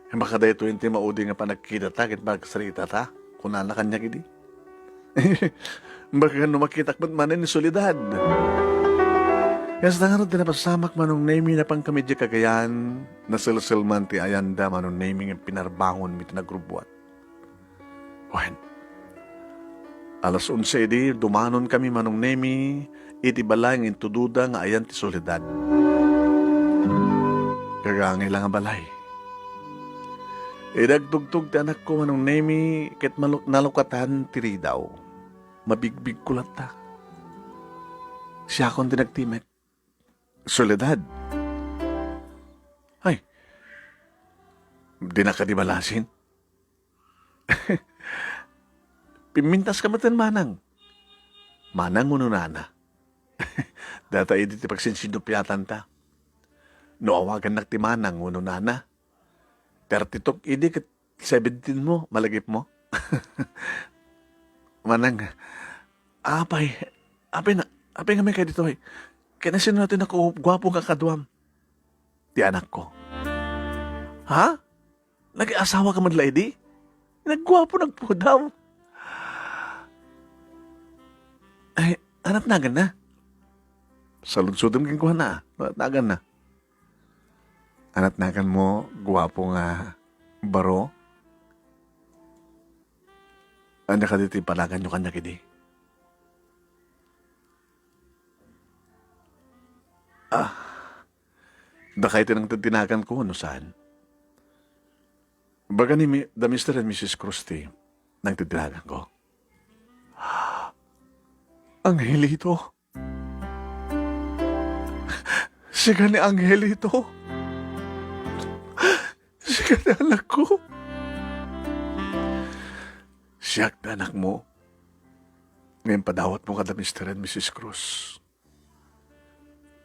Baka daytoyen ti maudi nga panagkitata ken panagsaritata, kunana kaniak idi. Baka no makitak met manen ni Soledad. Kasta ngarud ti napasamak, Manong Nemi, napankami diay kagayan, naselselman ti ayanda, Manong Nemi, nga pinarbangonmi ti nagrubbuat. Wen, alas onse idi, dumanonkami, Manong Nemi, iti balay nga intudoda nga ayan ti Soledad. Gagangay la nga balay. Idi agtugtog ti anakko, Manong Nemi, ket maluk-, nalukatan ti ridaw. Mabigbigko latta. Siakon ti nagtimek. Soledad. Ay, dinak kadi balasin? Pimmintaska metten, Manang. Manang wenno Nana? Dayta idi ti pagsinsinuppiatanta. No awagannak ti Manang wenno Nana, thirty-two idi ket seventeen mo, malagipmo. Manang, apay, apay na, apay nga may kaditoy? Ken asino ti naku-, guapo nga kaduam? Ti anakko. Ha? Nag-asawa ka man la idi? Nagguapo, nagpudam. Ay, anat nagan na? Saludsodem kenkuana, anat nagan na? Anat nagan mo, guapo nga baro? Ania kadi ti panaganyo kaniak idi? Ah, dakay ti nangted ti naganko, no saan? Baga ni mi-, da Mister and Missus Cruz ti nangtitilaganko. Angelito? Sika ni Angelito? Sika ni anakko? Siak ti anakmo. Ngem padawatmo kada Mister and Missus Cruz.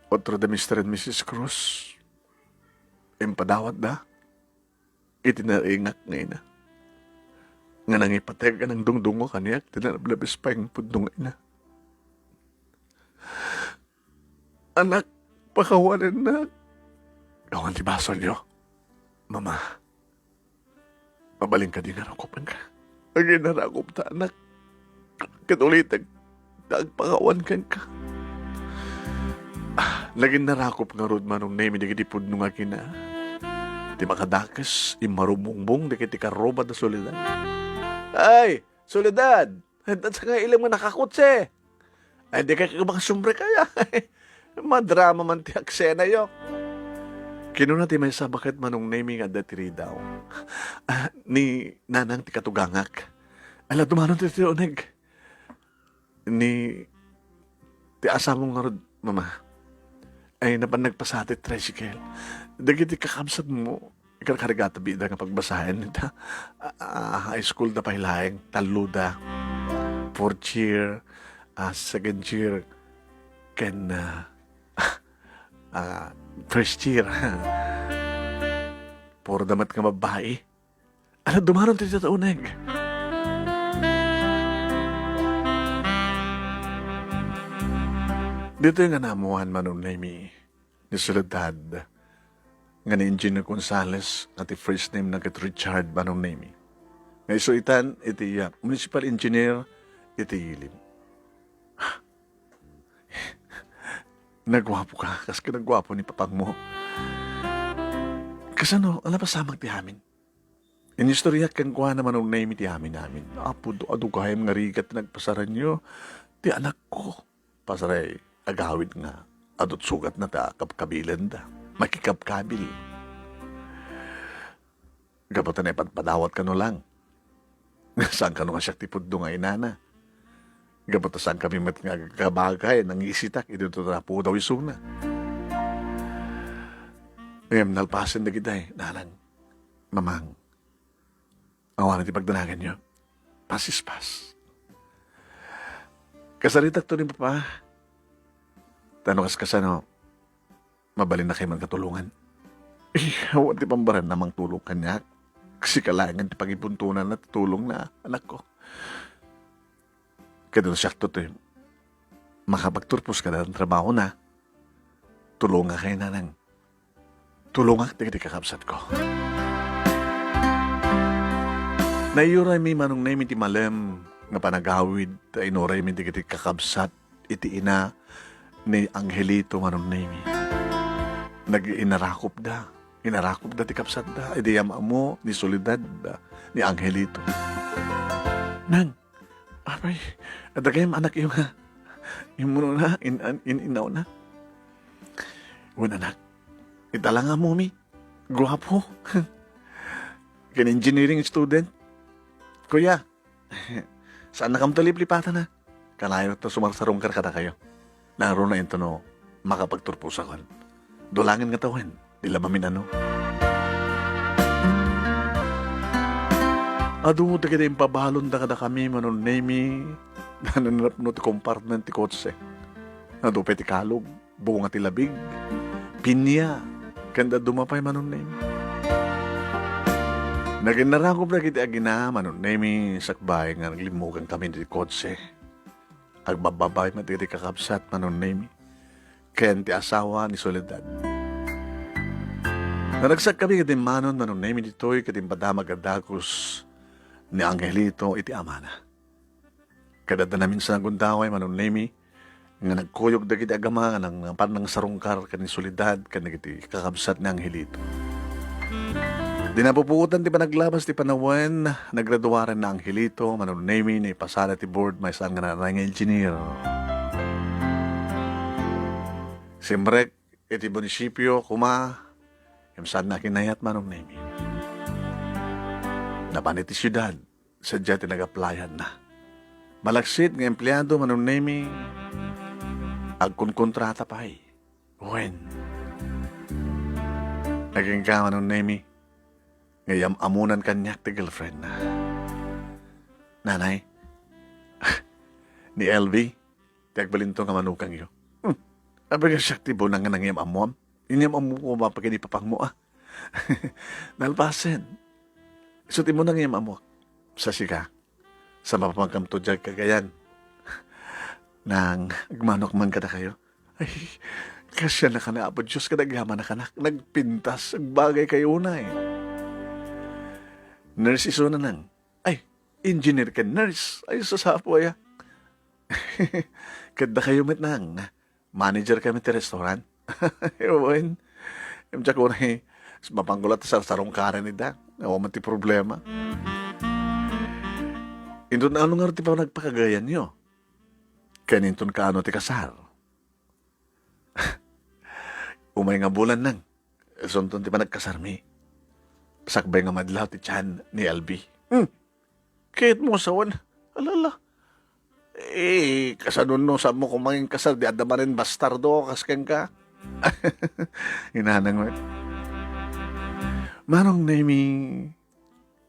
Otro da Mister and Missus Cruz. Impadawatda iti naringak nga ina. Nga nangipateg a nangdungdungngo kaniak ti nalablabes pay nga pudno nga ina. Anak, pakawanennak. Awan ti basolyo. Mama, mabalin kadi nga rakupenka? Aginarakupta, anak. Ket ulitek ta agpakawan kenka. Ah, nagin narakup ngarud, Manong Nemi, dagiti pudno nga kina. Ti makadakes, immarumbungbong dagiti karruba da Soledad. Ay, Soledad! Adda nga ilem nga nakakutse. Ay, di ka makasumbre kaya. Madrama man ti aksena yo. Kinuna ti maysa baket, Manong Nemi, nga adda ti ridaw. Ah, ni Nanang ti katugangak. Ala, dumanon ti uneg. Ni ti asawam ngarud, Mama, ay napan nagpasada ti tricycle. Dagiti kakabsatmo, ikarkarigata bida nga pagbasaen ita. A, a, high school da pay laeng, tallo da. Fourth year, a, second year, ken, a, a, first year. Puro da met nga babbai. Ala, dumanon ti tatauneg. Ditoy nga naammoan, Manong Nemi, ni Soledad, nga ni Engineer Gonzales nga ti first name na ket Richard, Manong Nemi, nga isu itan iti, ah, municipal engineer iti Ilim. Naguapo ka, kas ket naguapo ni papangmo. Kasano, ala, pasamak ti amin? Inistoriak kenkuana, Manong Nemi, ti amin-amin. Apo, adu-, adu gayam nga rigat ti nagpasaranyo ti anakko. Pasaray, agawid nga adut sugatna ta kabkabilenda. Makikabkabil. Gapu ta naipadpadawat kano lang. Saan kano nga siak ti pudno nga inana? Gapu ta saan kami met nga agkabagay, nangisitak, idi ito ta pudaw isuna. Ngem nalpasen dagitay, Nanang, Mamang. Awan ti pagdanaganyo. Pasispas. Kasaritak to ni Papa. Tano kas kasano, mabalin na kayo man katulungan. Eh, awan ti pambaran namang tulong kaniak. Kasi kailangan ti pagibuntunan na tulong na, anak ko. Kada siak to, eh, makapagturpos kada ang trabaho na. Tulungan kayo, Nanang. Tulongak dagiti kakabsatko. Naiyuraymi, Manong Nemi, ti malem nga panagawid ta inuraymi dagiti kakabsat iti ina ni Angelito, Manong Nemi. Nag-, inarakupda. Inarakupda ti kabsatda. Idi am-ammo ni Soledad, ni Angelito. Nang, Apay, adda gayam anakyo nga immunona, in-, an-, in-, innawna? Wen, anak, ita la nga ammom, guapo. Ken engineering student. Kuya, saannakam ta liplipatan, a. Kanayon ta sumarsarungkar kadakayo. Nangruna intono makapagturposakon. Dulangen nga tawen, di la mamin-ano. Adu dagiti impabalonda kadakami, Manong Nemi, nananapno ti compartment ti kotse. Adu pay ti kalog, bunga ti labig, pinya, ken dadduma pay, Manong Nemi. Naginnarakop dagiti agina, Manong Nemi, sakbay nga naglimmugan kami ti kotse. Agbababay met iti kakabsat, Manong Nemi, ken ti asawa ni Soledad. Naragsak kami ket immanon, Manong Nemi, ditoy ket impadamag a dagus ni Angelito iti amana. Ket adda naminsan a gundaway, Manong Nemi, nga nagkuyog dagiti agama nga nang-, napan nangsarungkar ken ni Soledad ken dagiti kakabsat ni Angelito. Di napupuotan ti panaglabas ti panawen, nagraduaren ni Angelito, Manong Nemi, naipasada ti board, maysa nga nanang engineer. Simrek iti munisipio koma, ngem saanna kinayat, Manong Nemi. Napan iti siudad, sadiay ti nag-applyanna. Malaksid nga empleado, Manong Nemi, agkonkontrata pay. Wen, agingga, Manong Nemi, nga iyam-amonan kaniak ti girlfriendna. Nanay, ni L V, ti agbalinto nga manukangyo. Hmm. Apay nga siak ti bunang nga nangiyam-ammoam? Inyam-ammok koma pagidi papangmo, a. Nalpasen. Isu ti immuna nga iyam-ammok. Sa sika, sa mapapankamto diay kagayan. Nang agmanok man kadakayo. Ay, kasyan na kan Apo Dios, kadagyaman na kanak. Nagpintas, agbagay kayo na eh. Nurse isuna nang. Ay, engineer ken nurse. Ay, sasapo aya. Ket dakayo met nang, manager kami ti restaurant. Wen, em, diak unay, mapanggulat ti sarsarungkaran ida. Awan man ti problema. Inton ano nga ti panagpakagayanyo? Ken inton kaano ti kasar? Umay nga bulan nang, isunton ti panagkasarmi. Sakbay nga madlaw ti tian ni L V. Hmm. Kayatmo asawan? Alala. Eh, kasano no, saanmo koma nga inkasar, di adda manen bastardo kas kenka? Inanang met. Manong Nemi,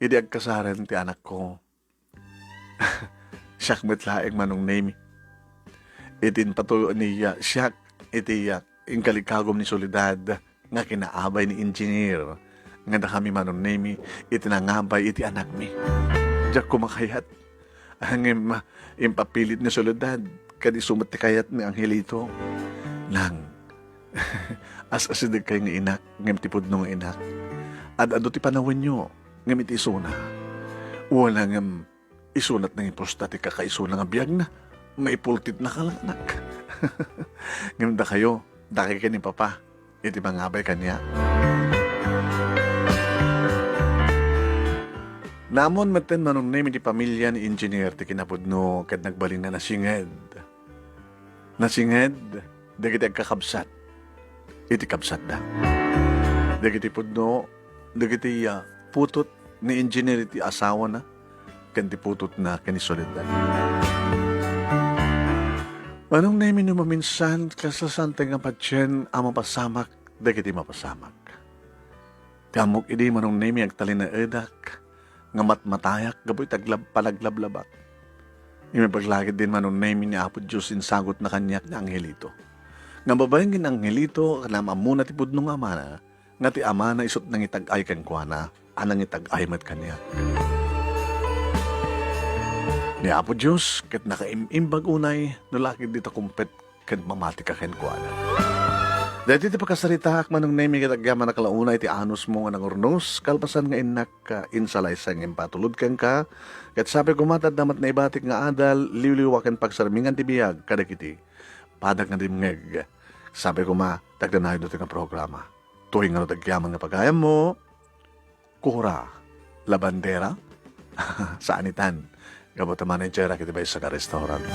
idi agkasaren ti anakko, siak met laeng, Manong Nemi. Iti impatuyo ni, ah, siak iti, ah, inkalikagum ni Soledad nga kinaabay ni Engineer, nga dakami, Manong Nemi, iti nangabay iti anakmi. Diak koma kayat. Ngem, ah, impapilit ni Soledad, ket isu met ti kayat ni Angelito. Nang, as-asidegkay nga inak, ngem ti pudno nga inak. Ad-adu ti panawenyo, ngem iti isuna. Wen, ngem isunat nangipusta ti kakaisuna nga biagna, maipultitna kalaknak. Ngem dakayo, dakay ken ni Papa, iti mangabay kaniak. Naammoan metten, Manong Nemi, ti pamilia ni Engineer ti kinapudno ket nagbalin nga nasinged. Nasinged dagiti agkakabsat iti kabsatda. Dagiti pudno, dagiti, ah, putut ni Engineer iti asawana ken ti putotna ken ni Soledad. Manong Nemi, no maminsan, kasla saan nga patien a mapasamak dagiti mapasamak. Ti ammok idi, Manong Nemi, agtalinaedak nga matmatayak gapu iti aglab-, panaglablabak. Imbag la ketdin, Manong Nemi, ni Apo Dios insagutna kaniak ni Angelito. Nga babaen ken Angelito, naam-ammona ti pudno nga amana, nga ti amana isut' nangitag-ay kenkuana, a nangitag-ay met kaniak. Ni Apo Dios ket nakaim-imbag unay no la ketdi ta kumpet ken mamatika kenkuana. Daytoy ti pakasaritaak, Manong Nemi, ket agyamanak la unay ti anusmo nga nangurnos, kalpasan nga innak, ah, insalaysay nga impatulod kenka, ket sapay koma ta adda met naibatik nga adal, liwliwa ken pagsarmingan ti biag kadagiti padak nga dimngeg. Sapay koma, ti agdanaydo ti nga programa. Toy ngarud agyaman nga pagayammo, Cora Labandera? Saan itan. Gapu ta manager iti maysa nga restaurant.